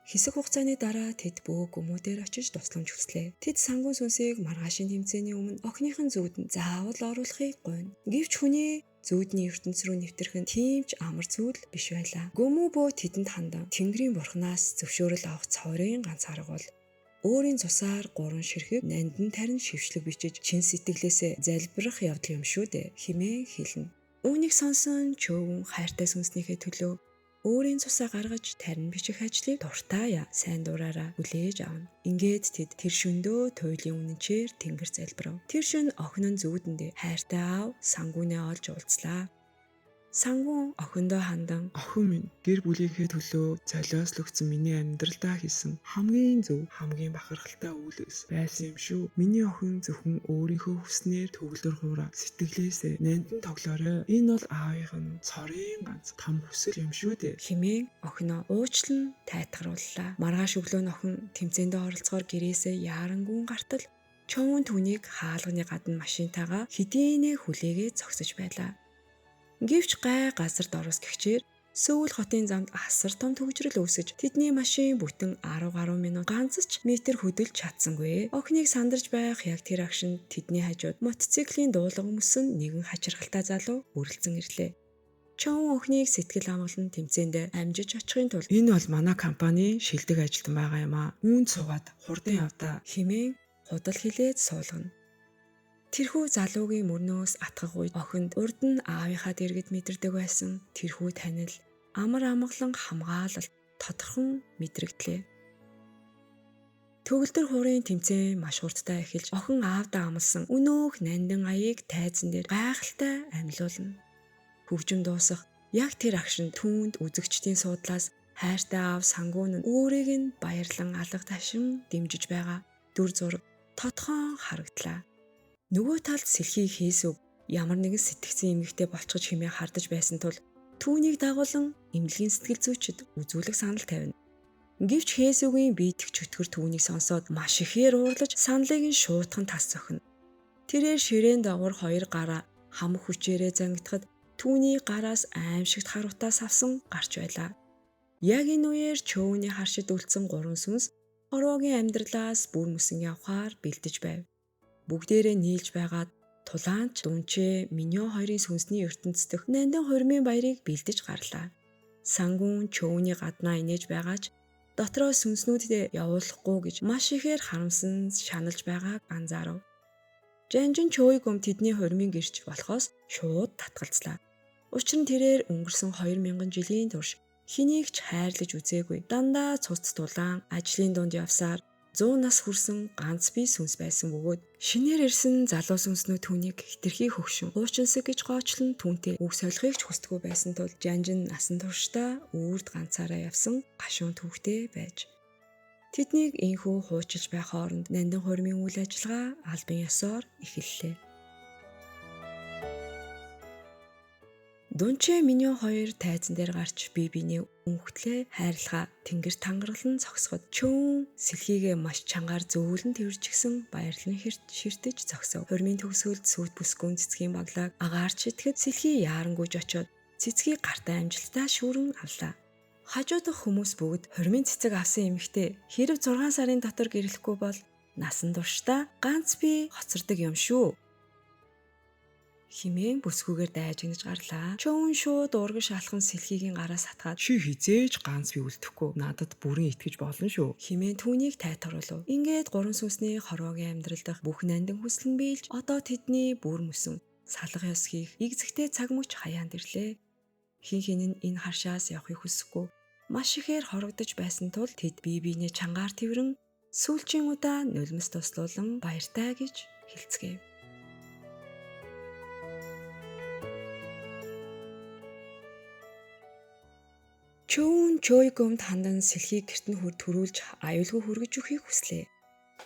Хэсэг хугацааны дараа тэд бөөх гүмүүдээр очиж тусламж хүслээ. Тэд сангуун сүнсийг маргаашийн тэмцээний өмнө охиных нь зүуд нь заавал оруулахыг гуйна. Гэвч хүний зүүдний ертөнц рүү нэвтрэх нь тийм ч амар зүйл биш байлаа. Гөмүү бөө тэдэнд хандан Тэнгэрийн бурхнаас зөвшөөрөл авах цорын ганц арга бол өөрийн цусаар гурван ширхэг нандин тарин шившлэг бичиж чин сэтгэлээсээ залбирах явдал юм шүү дээ хэмээн хэлнэ. Үүнийг сонсон чөөвөн хайртай сүнснийхээ төлөө өөрийн цусаа гаргаж тарин бичих ажлыг дуртай сайн дураараа хүлээж авна. Ингээд тэд тэр шөндөө туйлын үнэнчээр тэнгэр залбирав. Тэр шөн охин нь зүүдэндээ хайртай аав сангуунаа олж уулзлаа. Сангуун охиндоо хандан охин минь гэр бүлийнхээ төлөө золиослогдсон миний амьдралдаа хийсэн хамгийн зөв хамгийн бахархалтай үйл эс байсан юм шүү. Миний охин зөвхөн өөрийнхөө хүснээр төгөлдөр хуураа сэтгэлээсээ нандин тоглоорой. Энэ бол аавынх нь цорын ганц том хүсэл юм шүү дээ хэмээн охиноо уучлан тайтгарууллаа. Маргааш өглөө нь охин тэмцээндээ оролцохоор гэрээсээ яарангүн гартал човон түүнийг хаалганы гадна машинтайгаа хэдийнэ хүлээгээ зогсож байлаа. Гэвч гай газар дороос гихчээр Сөүл хотын замд асар том төгжрөл үүсэж тэдний машин бүтэн 10 гаруй минут ганц ч метр хөдөлж чадсангүй. Охиныг сандарч байх яг тэр агшинд тэдний хажууд мотоциклийн дуулга өмсөн нэгэн хачирхалтай залуу үрэлцэн ирлээ. Човон охиныг сэтгэл амгалан тэмцээндээ амжиж очихын тулд энэ бол манай компани шилдэг ажилтан байгаа юм аа. Үүнд суугаад хурдан явдаа хэмээн худал хилээд суулгана. Тэрхүү залуугийн мөрнөөс атгах үед охинд урд нь аавынхаа дэргэд мэдэрдэг байсан тэрхүү танил амар амгалан хамгаалалт тодорхон мэдрэгдлээ. Төгөлдөр хуурын тэмцээн маш хурдтай эхэлж охин аавдаа амласан өнөөх нандин аяыг тайзан дээр гайхалтай амьлуулна. Хөгжим дуусах яг тэр агшин түүнд үзэгчдийн суудлаас хайртай аав сангуун нь өөрийг нь баярлан алга ташин дэмжиж байгаа дүр зураг тодхон харагдлаа. Нөгөө талд сэлхий хийсв ямар нэгэн сэтгцэн эмгэгтэй болчихж хэмээн хардаж байсан тул түүнийг дагуулan эмнэлгийн сэтгэл зүйчид үзүүлэх санал тавина. Гэвч Хээсүгийн биетэх чөтгөр түүнийг сонсоод маш ихээр уурлаж саналыг нь шуутхан тас зохино. Тэрээр ширээн дагавар хоёр гараа хамаг хүчээрээ зангидахад түүний гараас аимшигт харуудаа савсан гарч байлаа. Яг энэ үеэр чөөний харшид үлдсэн гурван сүнс хорвоогийн амьдралаас бүр мөсөн явхаар бэлдэж байв. Бүгдээрээ нийлж байгаад тулаанч Дунчээ Миньо хоёрын сүнсний ертөнц дэх нандин хурмын баярыг бэлдэж гарлаа. Сангуун чөөний гаднаа инээж байгаач дотроо сүнснүүддээ явуулахгүй гэж маш ихээр харамсан шаналж байгааг анзаарав. Жанжин Чойгом тэдний хурмын гэрч болохоос шууд татгалзлаа. Учир нь тэрээр өнгөрсөн 2000 жилийн турш хэнийг ч хайрлаж үзээгүй. Дандаа цуц тулаан ажлын дунд явсаар 100 нас хүрсэн ганц бие сүнс байсан бөгөөд шинээр ирсэн залуу сүнснүүд түүнийг хитрхи хөгшин хуучинсаг гэж гоочлон түүнтэй үг солихыг ч хүсдэггүй байсан тул Жанжин насан туршдаа үрд ганцаараа явсан гашуун түүхтэй байж. Тэднийг энхүү хуучилж байх хооронд нандин хурмын үйл ажиллагаа албан ёсоор эхэллээ. Дунчээ Миньо хоёр тайзан дээр гарч бие биенээ өнхтлээ хайрлахаа тэнгэр тангаргалан зогсоход чөөн сэлхийгээ маш чангаар зөөлөн тэрвэрчгсэн баярлан ширтэж зогсов. Хурмын төгсгөлд сүйт бүсгүн цэцгийн баглааг агаарч итгэхэд сэлхий яарангүйж очоод цэцгийг гартаа амжилттай шүүрэн авлаа. Хажуудах хүмүүс бүгд хурмын цэцэг авсан эмэгтэй хэрв 6 сарын дотор гэрлэхгүй бол насан туршдаа ганц бие хоцордог юм шүү химээн бүсгүйгээр дайжигнаж гарлаа. Чөөн шууд урагш алхан сэлхийгийн гараас хатгаад чи хизээж ганц бие үлдэхгүй надад бүрэн итгэж болно шүү химээн түүнийг тайтгаруулв. Ингээд гурван сүнсний хорвоогийн амьдрал дах бүх нандин хүсэл нь биелж одоо тэдний бүр мөсөн салга ёс хийх игзэгтэй цаг мөч хаяанд ирлээ. Хин хин нь энэ харшаас явахыг хүсэхгүй маш ихээр хорогдож байсан тул тэд бие биенээ чангаар тэрвэрэн сүүлчийн удаа нулимс туслуулан баяртай гэж хэлцгээв. Чөөн Чойгомд хандан сэлхийг гэрт нь төрүүлж аюулгүй хүргэж өгөхийг хүслээ.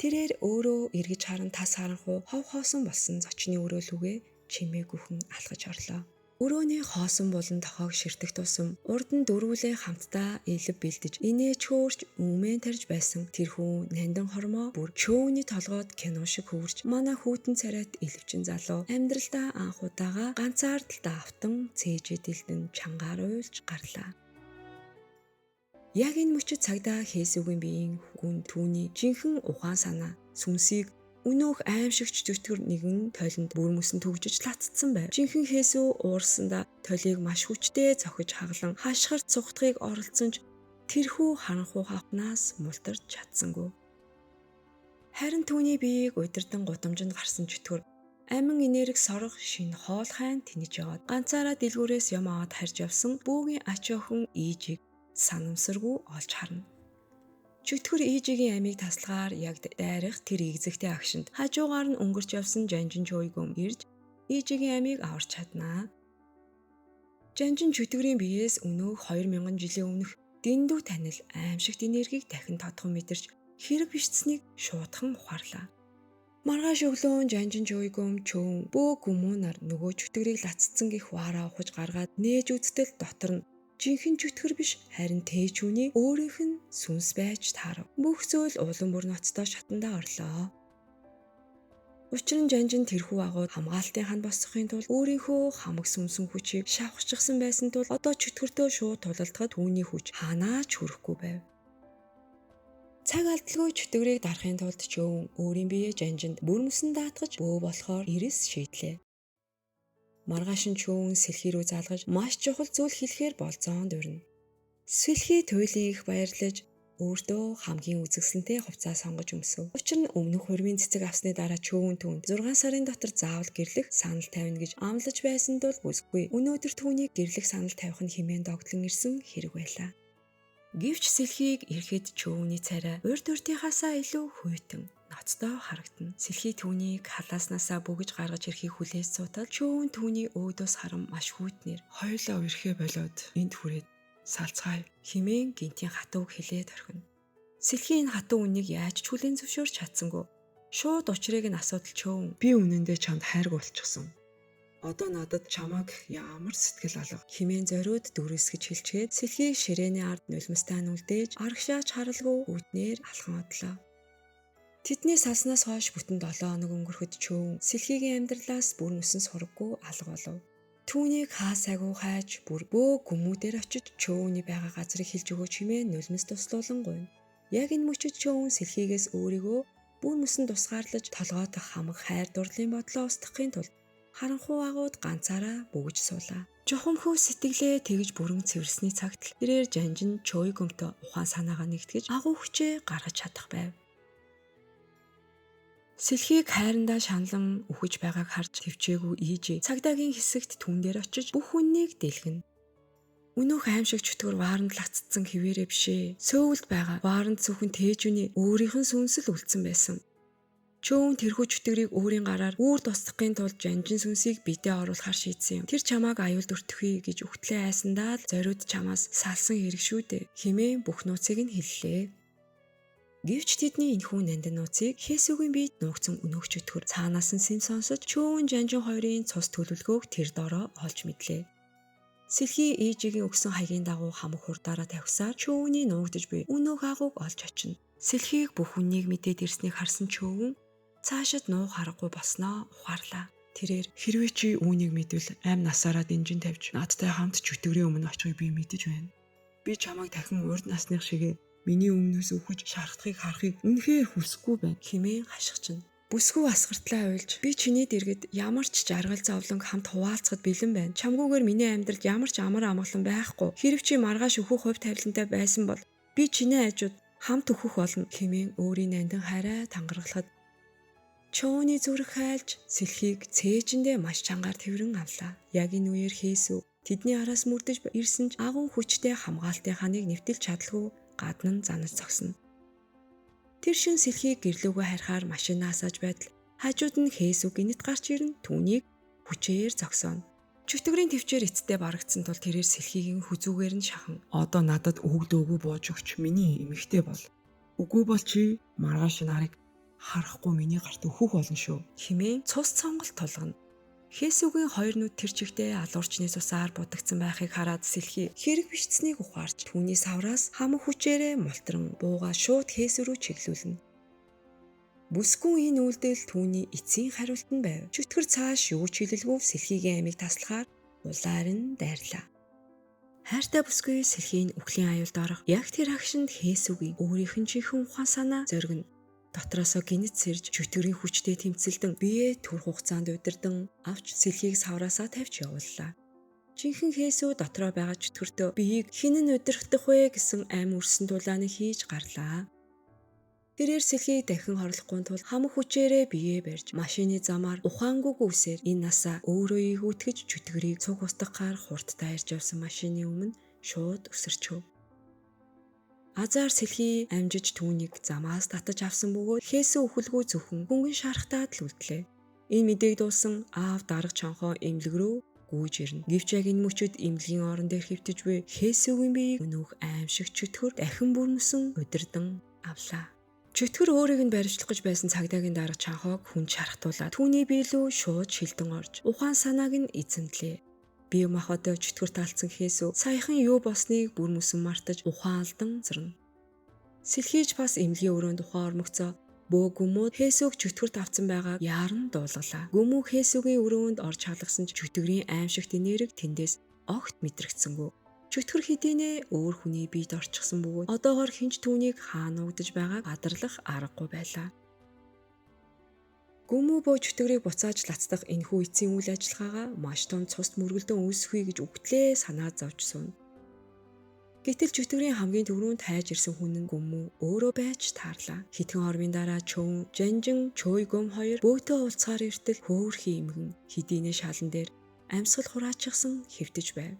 Тэрээр өөрөө эргэж харан тас харанхуй хов хоосон болсон зочны өрөөлүүгээ чимээгүйхэн алхаж орлоо. Өрөөний хоосон булан тохойг ширтэх тусам урд нь дөрвүүлээ хамтдаа элэв бэлдэж инээж хөөрч өмнө тарж байсан тэрхүү нандин хормоо бүр чөөний толгойд кино шиг хөвөрч манай хүйтэн царайт элэвчин залуу амьдралдаа анх удаага ганцаардaltaа автан цээжээ дэлдэн чангаар уйлж гарлаа. Яг энэ мөчид цагдаа Хээсүгийн биеийн гүн түүний жинхэнэ ухаан санаа сүнсийг өнөөх аимшигч чөтгөр нэгэн толинд бүр мөсөн төгжиж лаццсан байв. Жинхэнэ Хээсү уурсандаа толийг маш хүчтэй цохиж хаглан хашгирт цухтахыг оролдсон ч тэрхүү харанхуй хавхнаас мултарч чадсангүй. Харин түүний биеийг удирдан гудамжинд гарсан чөтгөр амин энерги сорох шинэ хоол хайн тэнэж яваад ганцаараа дэлгүүрээс юм аваад харж явсан бүүгийн ач охин Ижиг санамсаргүй олж харна. Чөтгөр Ижигийн амийг таслахаар яг дайрах тэр игзэгтэй агшинд хажуугаар нь өнгөрч явсан Жанжин Чойгом ирж Ижигийн амийг аварч чаднаа. Жанжин чөтгөрийн биеэс өнөөх 2000 жилийн өмнөх дэндүү танил аимшигт энергийг дахин тодхон мэдэрч хэрэг бичсэнийг шуудхан ухаарлаа. Маргааш өглөөн Жанжин Чойгом чөөн бөө гүмүүнаар нөгөө чөтгөрийг лаццсан гих ваараа ухаж гаргаад нээж үзтэл дотор нь жинхэнэ чөтгөр биш харин тээчүүний өөрийнх нь сүнс байж таарав. Бүх зүйл улам бүр ноцтой шатандаа орлоо. Учир нь Жанжин тэрхүү агууд хамгаалтын ханд босгохын тулд өөрийнхөө хамаг сүнсэн хүчийг шавхчихсан байсан тул одоо чөтгөртөө шууд тулалдахад түүний хүч хаанаа ч хүрэхгүй байв. Цаг алдалгүй чөтгөрийг дарахын тулд чөөн өөрийн биеэ Жанжинд бүр мөсөн даатгаж бөө болохоор эрс шийдлээ. Маргааш нь чөөн сэлхий рүү залгаж маш чухал зүйл хэлэхээр болзоонд урина. Сэлхий туйлын их баярлаж Өөртөө хамгийн үзэсгэлэнтэй хувцас сонгож өмсөв. Учир нь өмнөх хурмын цэцэг авсны дараа чөөвөн түүнд 6 сарын дотор заавал гэрлэх санал тавина гэж амлаж байсан тул бүсгүй өнөөдөр түүнийг гэрлэх санал тавих нь хэмээн догдлон ирсэн хэрэг байлаа. Гэвч сэлхийг ирэхэд чөөний царай урд урдынхаасаа илүү хүйтэн ноцтой харагдана. Сэлхий түүнийг халааснасаа бөгж гаргаж ирэхийг хүлээж суутал чөөн түүний өөдөөс харан маш хүйтнэр "Хоёулаа үерхээ болоод энд хүрээд салцгаая" хэмээн гинтийн хатууг хэлээд орхино. Сэлхий энэ хатуу үннийг яаж ч хүлээн зөвшөөрч чадсангүй. Шууд учрыг нь асуудал чөөн "Би үнэндээ чамд хайргүй болчихсон. Одоо надад чамайг ямар сэтгэл алга" хэмээн зориуд дүрсгэж хэлчихэд сэлхийг ширээний ард нулимстай нүлдээж арагшаач харалгүй үүднээр алхан одлоо. Тэдний салснаас хойш бүтэн 7 хоног өнгөрөхөд чөөн сэлхийгийн амьдралаас бүр мөсөн сураггүй алга болов. Түүнийг хаа сайгүй хайж бүр бөө гүмүүдээр очиж чөөний байгаа газрыг хэлж өгөөч хэмээн нулимс туслуулан гуйна. Яг энэ мөчид чөөн сэлхийгээс өөрийгөө бүр мөсөн тусгаарлаж толгой дох хамаг хайр дурлалын бодлоо устгахын тулд харанхуй агууд ганцаараа бөгж суулаа. Жухамхүү сэтгэлээ тэгж бүрэн цэвэрсний цагт л тэрээр жанжин чөөй гөмтө ухаан санаагаа нэгтгэж агуу хүчээ гаргаж чадах байв. Сэлхийг хайрандаа шаналан үхэж байгааг харж төвчээгүй ийжээ цагдаагийн хэсэгт түн дээр очиж бүх хүннийг дэлгэнэ. Өнөөх аимшиг чөтгөр вааранд лаццсан хэвээрээ бишээ. Сөүлд байгаа вааранд зөвхөн тээжүний өөрийнх нь сүнсэл үлдсэн байсан. Чөөн тэрхүү чөтгөрийг өөрийн гараар үүр тусдахын тулд жанжин сүнсийг бидээ оруулахар шийдсэн юм. Тэр чамааг аюулд өртөхье гэж үхтлээ айсандаа л зориуд чамаас салсан хэрэг шүү дээ хэмээн бүх нууцыг нь хэллээ. Гэвч тэдний энэхүү нандин нууцыг Хесүгийн биед нуугдсан өнөөх чөтгөр цаанаас нь сэм сонсож чөөн жанжин хоёрын цус төлөвлөгөөг тэр дороо олж мэдлээ. Сэлхий ээжигийн өгсөн хаягийн дагуу хамаг хурдаараа тавьсаар чөөний нуугдаж буй өнөөх агууг олж очино. Сэлхийг бүх хүнийг мэдээд ирснийг харсан чөөвөн цаашид нуух харахгүй болсноо ухаарлаа. Тэрээр "Хэрвээ чи үүнийг мэдвэл амь насаараа дэнжин тавьж надтай хамт чөтгөрийн өмнө очихыг би мэдэж байна. Би чамайг дахин урд насных шигээ миний өмнөөс үхэж шархдахыг харахыг үнэхээр хүсэхгүй байна" хэмээн хашгична. Бүсгүй асгартлаа уйлж би чиний дэргэд ямар ч жаргал зовлон хамт хуваалцахад бэлэн байна. Чамгүйгээр миний амьдралд ямар ч амар амгалан байхгүй. Хэрв чи маргааш өөхөх хувь тавилантай байсан бол би чиний хажууд хамт өөхөх болно хэмээн өөрийн нандин хайраа тангаргалахад чөөний зүрх хайлж сэлхийг цээжиндээ маш чангаар тэрвэрэн авлаа. Яг энэ үеэр Хесү тэдний араас мөрдөж ирсэн ч агун хүчтэй хамгаалтын ханыг нэвтэлж чадалгүй гадна нь занаж зогсно. Тэр шин сэлхийг гэрлөөгөө харихаар машинаасааж байтал хажууд нь Хесү гинэт гарч ирэн түүнийг хүчээр зогсооно. Чөтгөрийн төвчээр эцэстээ барагдсан тул тэрээр сэлхийгийн хүзүүгээр нь шахан "Одоо надад өгдөөгүй бууж өгч миний эмэгтэй бол. Үгүй бол чи маргааш нарыг харахгүй миний гарт өөхөх болно шүү" хэмээн цус цонголт тулгана. Хесүгийн хоёр нүд тэр чигтээ алуурчны цусаар будагдсан байхыг хараад сэлхий хэрэг бичсэнийг ухаарч түүний савраас хамаг хүчээрээ мултран буугаа шууд Хесү рүү чиглүүлнэ. Бүсгүй энэ үйлдэл түүний эцсийн хариулт нь байв. Чөтгөр цааш юу ч хэлэлгүй сэлхийгийн амийг таслахаар улаар нь дайрлаа. Хайртай бүсгүй сэлхийн үхлийн аюулд орох яг тэр агшинд Хесүгийн өөрийнх нь жинхэнэ ухаан санаа зоригно. Дотроосоо гинэт сэрж чөтгөрийн хүчтэй тэмцэлдэн биеэ төр хугацаанд удирдан авч сэлхийг савраасаа тавьж явууллаа. Жинхэнэ Хесү дотроо байгаа чөтгөртөө биеийг хэн нь удирдах вэ гэсэн ам үрсэн тулааны хийж гарлаа. Тэрээр сэлхийг дахин хорлохгүй тул хамаг хүчээрээ биеэ барьж машины замаар ухаангүй гүйсээр энэ насаа өөрөө ийгүүтгэж чөтгөрийг цуг устгахаар хурдтай ирж явсан машины өмнө шууд өсөрчөв. Азар сэлхий амжиж түүнийг замаас татаж авсан бөгөөд Хесү үхэлгүй зөвхөн хөнгөн шарахтаад л үлдлээ. Энэ мэдээг дуусан аав дарга чонхоо эмнэлэг рүү гүйж ирнэ. Гэвч яг энэ мөчөд эмнэлгийн орон дээр хэвтэж буй Хесүгийн биеийг өнөөх аимшиг чөтгөр дахин бүрмөсөн удирдан авлаа. Чөтгөр өөрийг нь баривчлах гэж байсан цагдаагийн дарга чонхоог хүн шархтуулаад түүний бие рүү шууд шилдэн орж ухаан санааг нь эзэмдлээ. Бие махбодоо чөтгөр таалцсан Хесү саяхан юу болсныг бүр мөсөн мартаж ухаан алдан зөрнө. Сэлхийж бас эмнэлгийн өрөөнд ухаан ормогцоо бөө гүмүүд Хесүг чөтгөрт авцсан байгааг яаран дуулгалаа. Гүмүү Хесүгийн өрөөнд орж халгасан ч чөтгөрийн аимшигт энерги тэндээс огт мэдрэгдсэнгүй. Чөтгөр хэдийнэ өөр хүний биед орчихсон бөгөөд одоогоор хинч түүнийг хаа нуугдаж байгааг гадарлах аргагүй байлаа. Гүмүү бөө чөтгөрийг буцааж лацдах энэхүү эцсийн үйл ажиллагаагаа маш том цуст мөргөлдөн үүсэхүй гэж үгтлээ санаа зовж сууна. Гэтэл чөтгөрийн хамгийн түрүүнд хайж ирсэн хүн нь Гүмүү өөрөө байж таарлаа. Хэдхэн хормын дараа Чөвөн, Жанжин, Чойгөм хоёр бөөтөө уулзахаар эртэл хөөрхий эмгэн хэдийнэ шалан дээр амьсгал хураачихсан хэвтэж байв.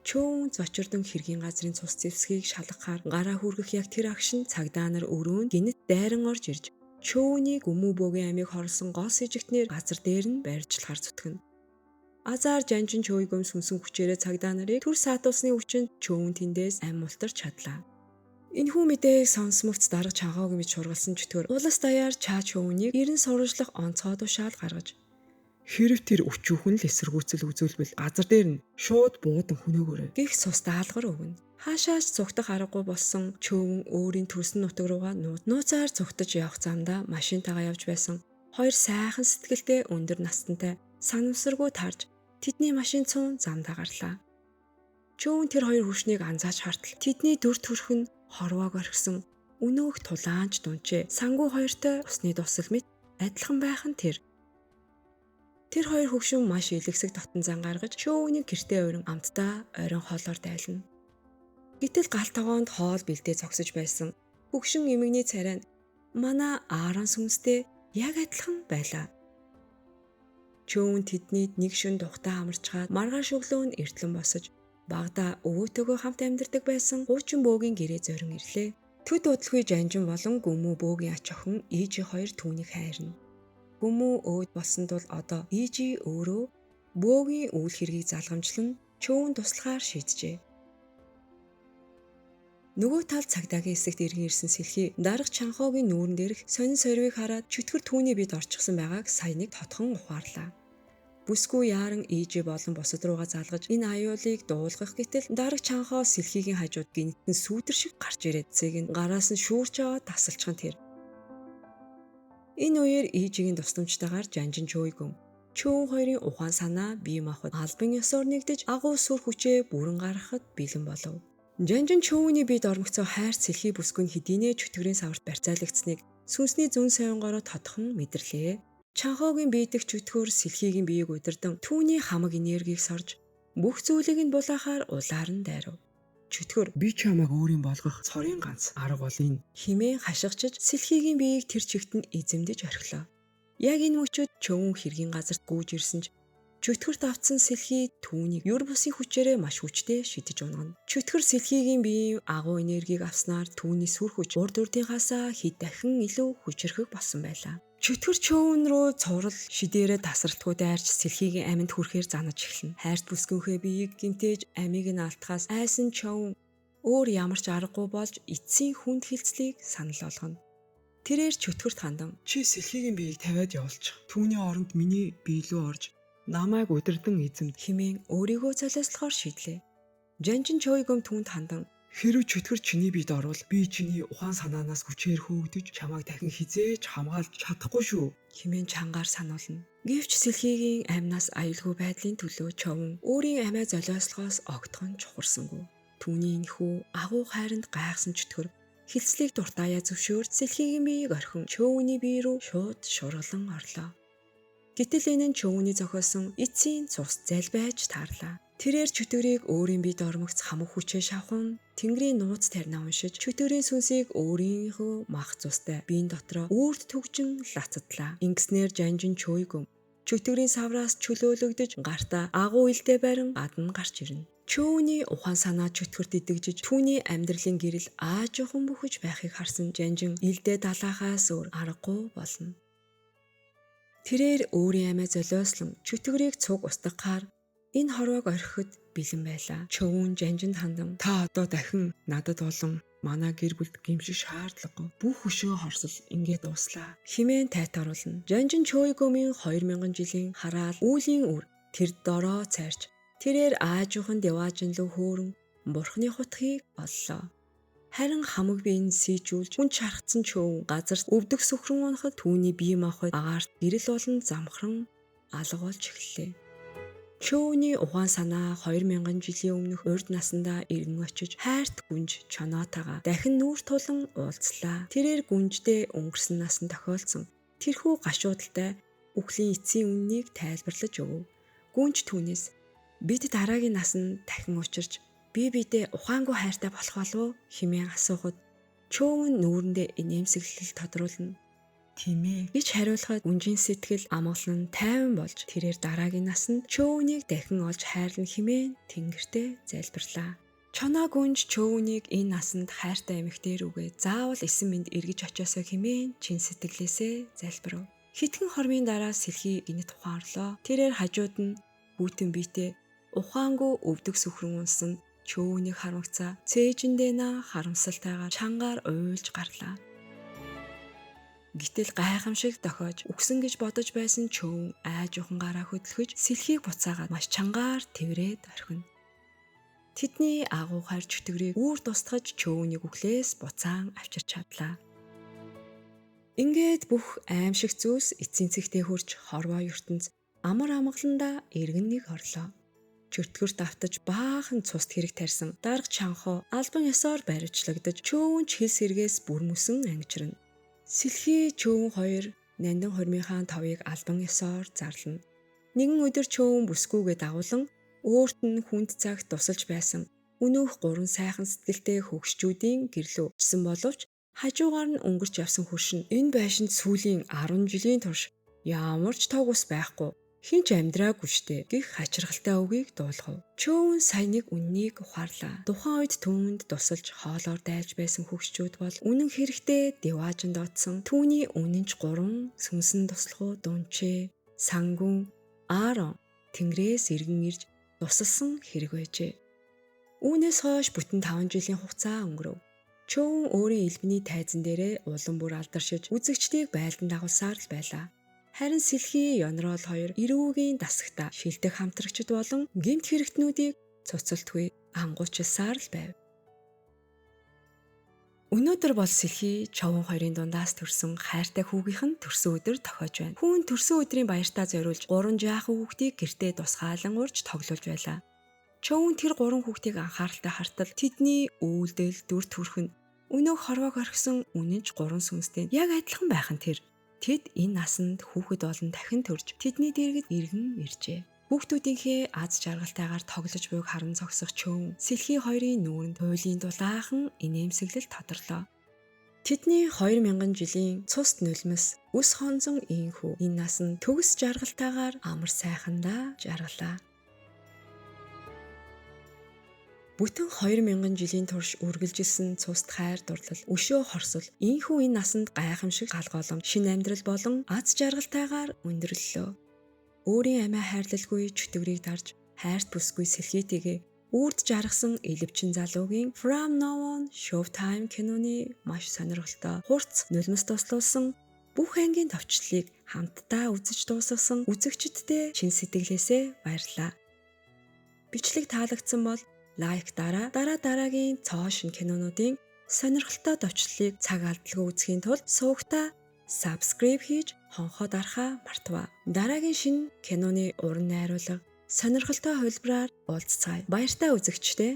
Чөвөн зочирдон хэргийн газрын цус зэвсгийг шалгахаар гараа хүргэх яг тэр агш нь цагдаа нар өрөөнд гинэт дайран орж ирж Чөвөний Гүмүү бөөгийн амийг хорлсон гол сэжигтнэр газар дээр нь барьжлахаар зүтгэнэ. Азар Жанжин Чойгөм сүнсэн хүчээрээ цагдаа нарыг төр саатуулсны хүчинд Чөвөн тэндээс ам мултарч чадлаа. Энэхүү мэдээг сонсмогц дарга Чанхоогийн мэд шургалсан чөтгөр улас даяар Чаа Чөвөнийг эрен сурвалжлах онцгой тушаал гаргаж Хэрв тэр өчүүхэн л эсэргүүцэл үзүүлбэл газар дээр нь шууд буудан хөнөөгөөрэй. гих цус даалгавар өгнө. Хаашаач цугтах аргагүй болсон Чөвөн өөрийн төрсөн нутаг руугаа нууцаар цугтаж явах замдаа машинтайгаа явж байсан хоёр сайхан сэтгэлтэй өндөр настантай санамсаргүй тарж тэдний машин цуун замдаа гарлаа. Чөвөн тэр хоёр хөвшнийг анзаарч хартал тэдний дүр төрх нь хорвоог орхисон өнөөх тулаанч дунчээ сангуу хоёртой усны дусал мэт адилхан байх нь тэр. Тэр хоёр хөгшин маш илгэсэг дотн зан гаргаж Чөвөнийг гэртээ урин амтдаа оройн хоолоор дайлна. Гэтэл гал тогоонд хоол бэлдээ зогсож байсан хөгшин эмэгний царай нь манай Аарон сүнстэй яг адилхан байлаа. Чөвөн тэднийд нэг шөн тухтаа амарчгаад маргааш өглөө нь эртлэн босож багада өвөөтэйгөө хамт амьдардаг байсан хуучин бөөгийн гэрээ зорин ирлээ. Төд удалгүй Жанжин болон Гүмүү бөөгийн ач охин Ижи хоёр түүнийг хайрна. Гүмүү өөд болсон тул одоо Ижи өөрөө бөөгийн үйл хэргийг залгамжлан Чөвөн туслахаар шийджээ. Нөгөө талд цагдаагийн хэсэгт иргэн ирсэн Сэлхий дарга Чанхоогийн нүүрэн дээрх сонин сорвийг хараад чөтгөр түүний бид орчихсон байгааг сая нэг тодхон ухаарлаа. Бүсгүй яаран Ижи болон бусад руугаа залгаж энэ аюулыг дуулгах гэтэл дарга Чанхоо Сэлхийгийн хажууд гинтэн сүүдэр шиг гарч ирээд цэг нь гараас нь шүүрч аваад тасалчихсан тэр. Энэ үеэр Ижигийн тусламжтайгаар Жанжин Чойгөн Чөвөн хоёрын ухаан санаа бие махбод албан ёсоор нэгдэж агуу сүр хүчээ бүрэн гаргахад бэлэн болов. Жанжин Чөвөний бид ормогцоо хайр Сэлхий бүсгүй нь хэдийнэ чөтгөрийн саварт барьцаалагдсныг сүнсний зүүн сойронгороо тодхон мэдэрлээ. Чанхоогийн бие дэх чөтгөр Сэлхийгийн биеийг удирдан түүний хамаг энергийг сорж бүх зүйлийг нь булаахаар улаар нь дайрав. Чөтгөр Би чамайг өөрийн болгох цорын ганц арга бол энэ. химээн хашгичж Сэлхийгийн биеийг тэр чигт нь эзэмдэж орхилоо. Яг энэ мөчөд Чөвөн хэргийн газарт гүйж ирсэн ч чөтгөрт автсан Сэлхий түүнийг юр бусын хүчээрээ маш хүчтэй шидэж унгана. Чөтгөр Сэлхийгийн биеийн агуу энергийг авснаар түүний сүр хүч урд урдынхаасаа хэд дахин илүү хүчрхэг болсон байлаа. Чөтгөр Чөвөн рүү цуврал шидээрээ тасралтгүй дайрч Сэлхийгийн аминд хүрэхээр занаж эхэлнэ. Хайрт бүсгүйнхээ биеийг гэмтээж амийг нь алтахаас айсан Чөвөн өөр ямар ч аргагүй болж эцсийн хүнд хилцлийг санал болгоно. Тэрээр чөтгөрт хандан Чи Сэлхийгийн биеийг тавиад явуулчих. Түүний оронд миний бие рүү орж намайг удирдан эзэмд. хэмээн өөрийгөө золиослохоор шийдлээ. Жанжин Чойгом түүнд хандан Хэрв чөтгөр чиний биед орвол би чиний ухаан санаанаас хүчээр хөөгдөж чамайг дахин хизээж хамгаалж чадахгүй шүү. хэмээн чангаар сануулна. Гэвч Сэлхийгийн амнаас аюулгүй байдлын төлөө Човон өөрийн амиа золиослохоос огтхон чухарсангүй. Түүний энэхүү агуу хайранд гайхсан чөтгөр хилцлийг дуртаяа зөвшөөрч Сэлхийгийн биеийг орхин Чөвөний бие рүү шууд шургалан орлоо. Гэтэл энэ нь Чөвөний зохиосон эцсийн цус залбайж таарлаа. Тэрээр чөтгөрийг өөрийн биед ормогц хамаг хүчээ шавхан Тэнгэрийн нууц таринаа уншиж чөтгөрийн сүнсийг өөрийнхөө мах цустай биеийн дотроо үрд төгжин лацадлаа. Ингэснээр Жанжин Чойгөн чөтгөрийн савраас чөлөөлөгдөж гартаа агуу илдээ барин гадна гарч ирнэ. Чөөний ухаан санаа чөтгөрт идэгжиж түүний амьдралын гэрэл аажуухан бүхэж байхыг харсан Жанжин илдээ далаахаас өөр аргагүй болно. Тэрээр өөрийн амиа золиослон чөтгөрийг цуг устгахаар энэ хорвоог орхиход бэлэн байлаа. Чөвүүн Жанжинд хандан Та одоо дахин надад болон манай гэр бүлд гэмших шаардлагагүй. Бүх хөшөө хорсол ингээд дууслаа. Химэн тайтгаруулна. Жанжин Чойгомын 2000 жилийн хараал үүлийн үр тэр дороо цайрч тэрээр аажуухан деваажин руу хөөрөн бурхны хутгийг оллоо. Харин хамаг биеийг сийжүүлж хүн чархтсан чөөв газар өвдөх сөхрөн унахад түүний бие махбод агаарт гэрэл болон замхран алга болж эхэллээ. Чөөний ухаан санаа 2000 жилийн өмнөх урд насандаа иргэн очиж хайрт гүнж чоноотойгоо дахин нүүр тулан уулзлаа. Тэрээр гүнждээ өнгөрсөн насан тохиолдсон тэрхүү гашуудалтай үхлийн эцсийн үннийг тайлбарлаж өгөв. Гүнж түүнээс бид дараагийн насанд дахин учирч Бие биедээ ухаангүй хайртай болох болов уу хэмээн асуухад Чөөвөн нүүрэндээ инээмсэглэл тодруулна. Тийм ээ. Гэж хариулахад гүнжийн сэтгэл амгалан тайван болж тэрээр дараагийн насанд Чөөнийг дахин олж хайрлана хэмээн тэнгэртээ залбирлаа. Чоноо гүнж Чөөнийг энэ насанд хайртай эмэгтэй рүүгээ заавал эсэн мэнд эргэж очиосой хэмээн чин сэтгэлээсээ залбирав. Хэдхэн хормын дараа сэлхий гинэт ухаан орлоо. Тэрээр хажууд нь хүйтэн биетэй ухаангүй өвдөг сүхрэн унсан Чөөнийг харамгацаа цээжиндээ на харамсалтайгаар чангаар уйлж гарлаа. Гэтэл гайхамшиг дохиож үгсэн гэж бодож байсан Чөөн айж ухангараа хөдөлгөж сэлхийг буцаагаад маш чангаар тэрврээд орхино. Тэдний агуу хайр чөтгөрийг үүр тусгаж Чөөнийг үхлээс буцаан авчирч чадлаа. Ингээд бүх аимшиг зүйлс эцсийн цэгтээ хүрч хорвоо ертөнц амар амгаландаа эргэн нэг орлоо. Чөтгөрт автаж баахан цуст хэрэг тарьсан дарга чанхоо албан ёсоор баривчлагдаж Чөөн ч хил сэргээс бүр мөсөн ангижирна. Сэлхий Чөөн хоёр нандин хормынхаа товыг албан ёсоор зарлана. Нэгэн өдөр Чөөн бүсгүйгээ дагуулан өөрт нь хүнд цагт тусалж байсан өнөөх гурван сайхан сэтгэлтэй хөгшчүүдийн гэрлөө очсон боловч хажуугаар нь өнгөрч явсан хөрш нь энэ байшинд сүүлийн 10 жилийн турш ямар ч тог ус байхгүй хэн ч амьдраагүй штэ гэх хачирхалтай үгийг дуулгав. Чөөн сая нэг үннийг ухаарлаа. Тухайн үед түүнд тусалж хоолоор дайлж байсан хөгшчүүд бол үнэн хэрэгтээ диваажинд оцсон түүний үнэнч гурван сүнсэн туслахуу дунчээ, сангүн, Аарон тэнгэрээс эргэн ирж тусалсан хэрэг байжээ. Үүнээс хойш бүтэн 5 жилийн хугацаа өнгөрөв. Чөөн өөрийн элбэний тайзан дээрээ улам бүр алдаршиж үзэгчдийг байлдан дагуулсаар л байлаа. Харин сэлхий Ёнрол хоёр эрүүгийн дасагта шилдэг хамтрагчид болон гэмт хэрэгтнүүдийг цуцалтгүй ангуучилсаар л байв. Өнөөдөр бол сэлхий Човон хоёрын дундаас төрсөн хайртай хүүгийнх нь төрсөн өдөр тохиож байна. Хүүн төрсөн өдрийн баяртаа зориулж гурван жаахан хүүхдийг гэртээ тусгаалan урьж тоглуулж байлаа. Човон тэр гурван хүүхдийг анхааралтай хартал тэдний үйлдэл дүр төрх нь өнөөх хорвоог орхисон үнэнч гурван сүнстэй яг адилхан байх нь тэр. Тэд энэ насанд хүүхэд болон дахин төрж тэдний дэргэд эргэн иржээ. Хүүхдүүдийнхээ аз жаргалтайгаар тоглож буйг харан зогсох Чөөн сэлхий хоёрын нүүрэнд туйлын дулаахан инээмсэглэл тодорлоо. Тэдний 2000 жилийн цуст нулимс үс хонзон ийхүү энэ насанд төгс жаргалтайгаар амар сайхандаа жаргалаа. Бүтэн 2000 жилийн турш үргэлжилсэн цуст хайр дурлал, өшөө хорсол ийхүү энэ насанд гайхамшиг галголом, шинэ амьдрал болон аз жаргалтайгаар өндөрлөлөө. Өөрийн амиа хайрлалгүй чөтгөрийг дарж хайрт бүсгүй сэлхийтэйгээ үрд жаргасан элвчин залуугийн From Now On Showtime киноны маш сонирхолтой хурц нулимс туслуулсан бүх ангийн товчлолыг хамтдаа үзэж дуусгасан үзэгчдэдээ чин сэтгэлээсээ баярлалаа. Бичлэг таалагдсан бол лайк дараа дараагийн цоо шинэ кинонуудын сонирхолтой товчлолыг цаг алдалгүй үзэхийн тулд сувагтаа subscribe хийж хонхоо дарахаа мартаваа. Дараагийн шинэ киноны уран найруулга сонирхолтой хувилбараар уулзцгаая. Баяртай үзэгчдээ.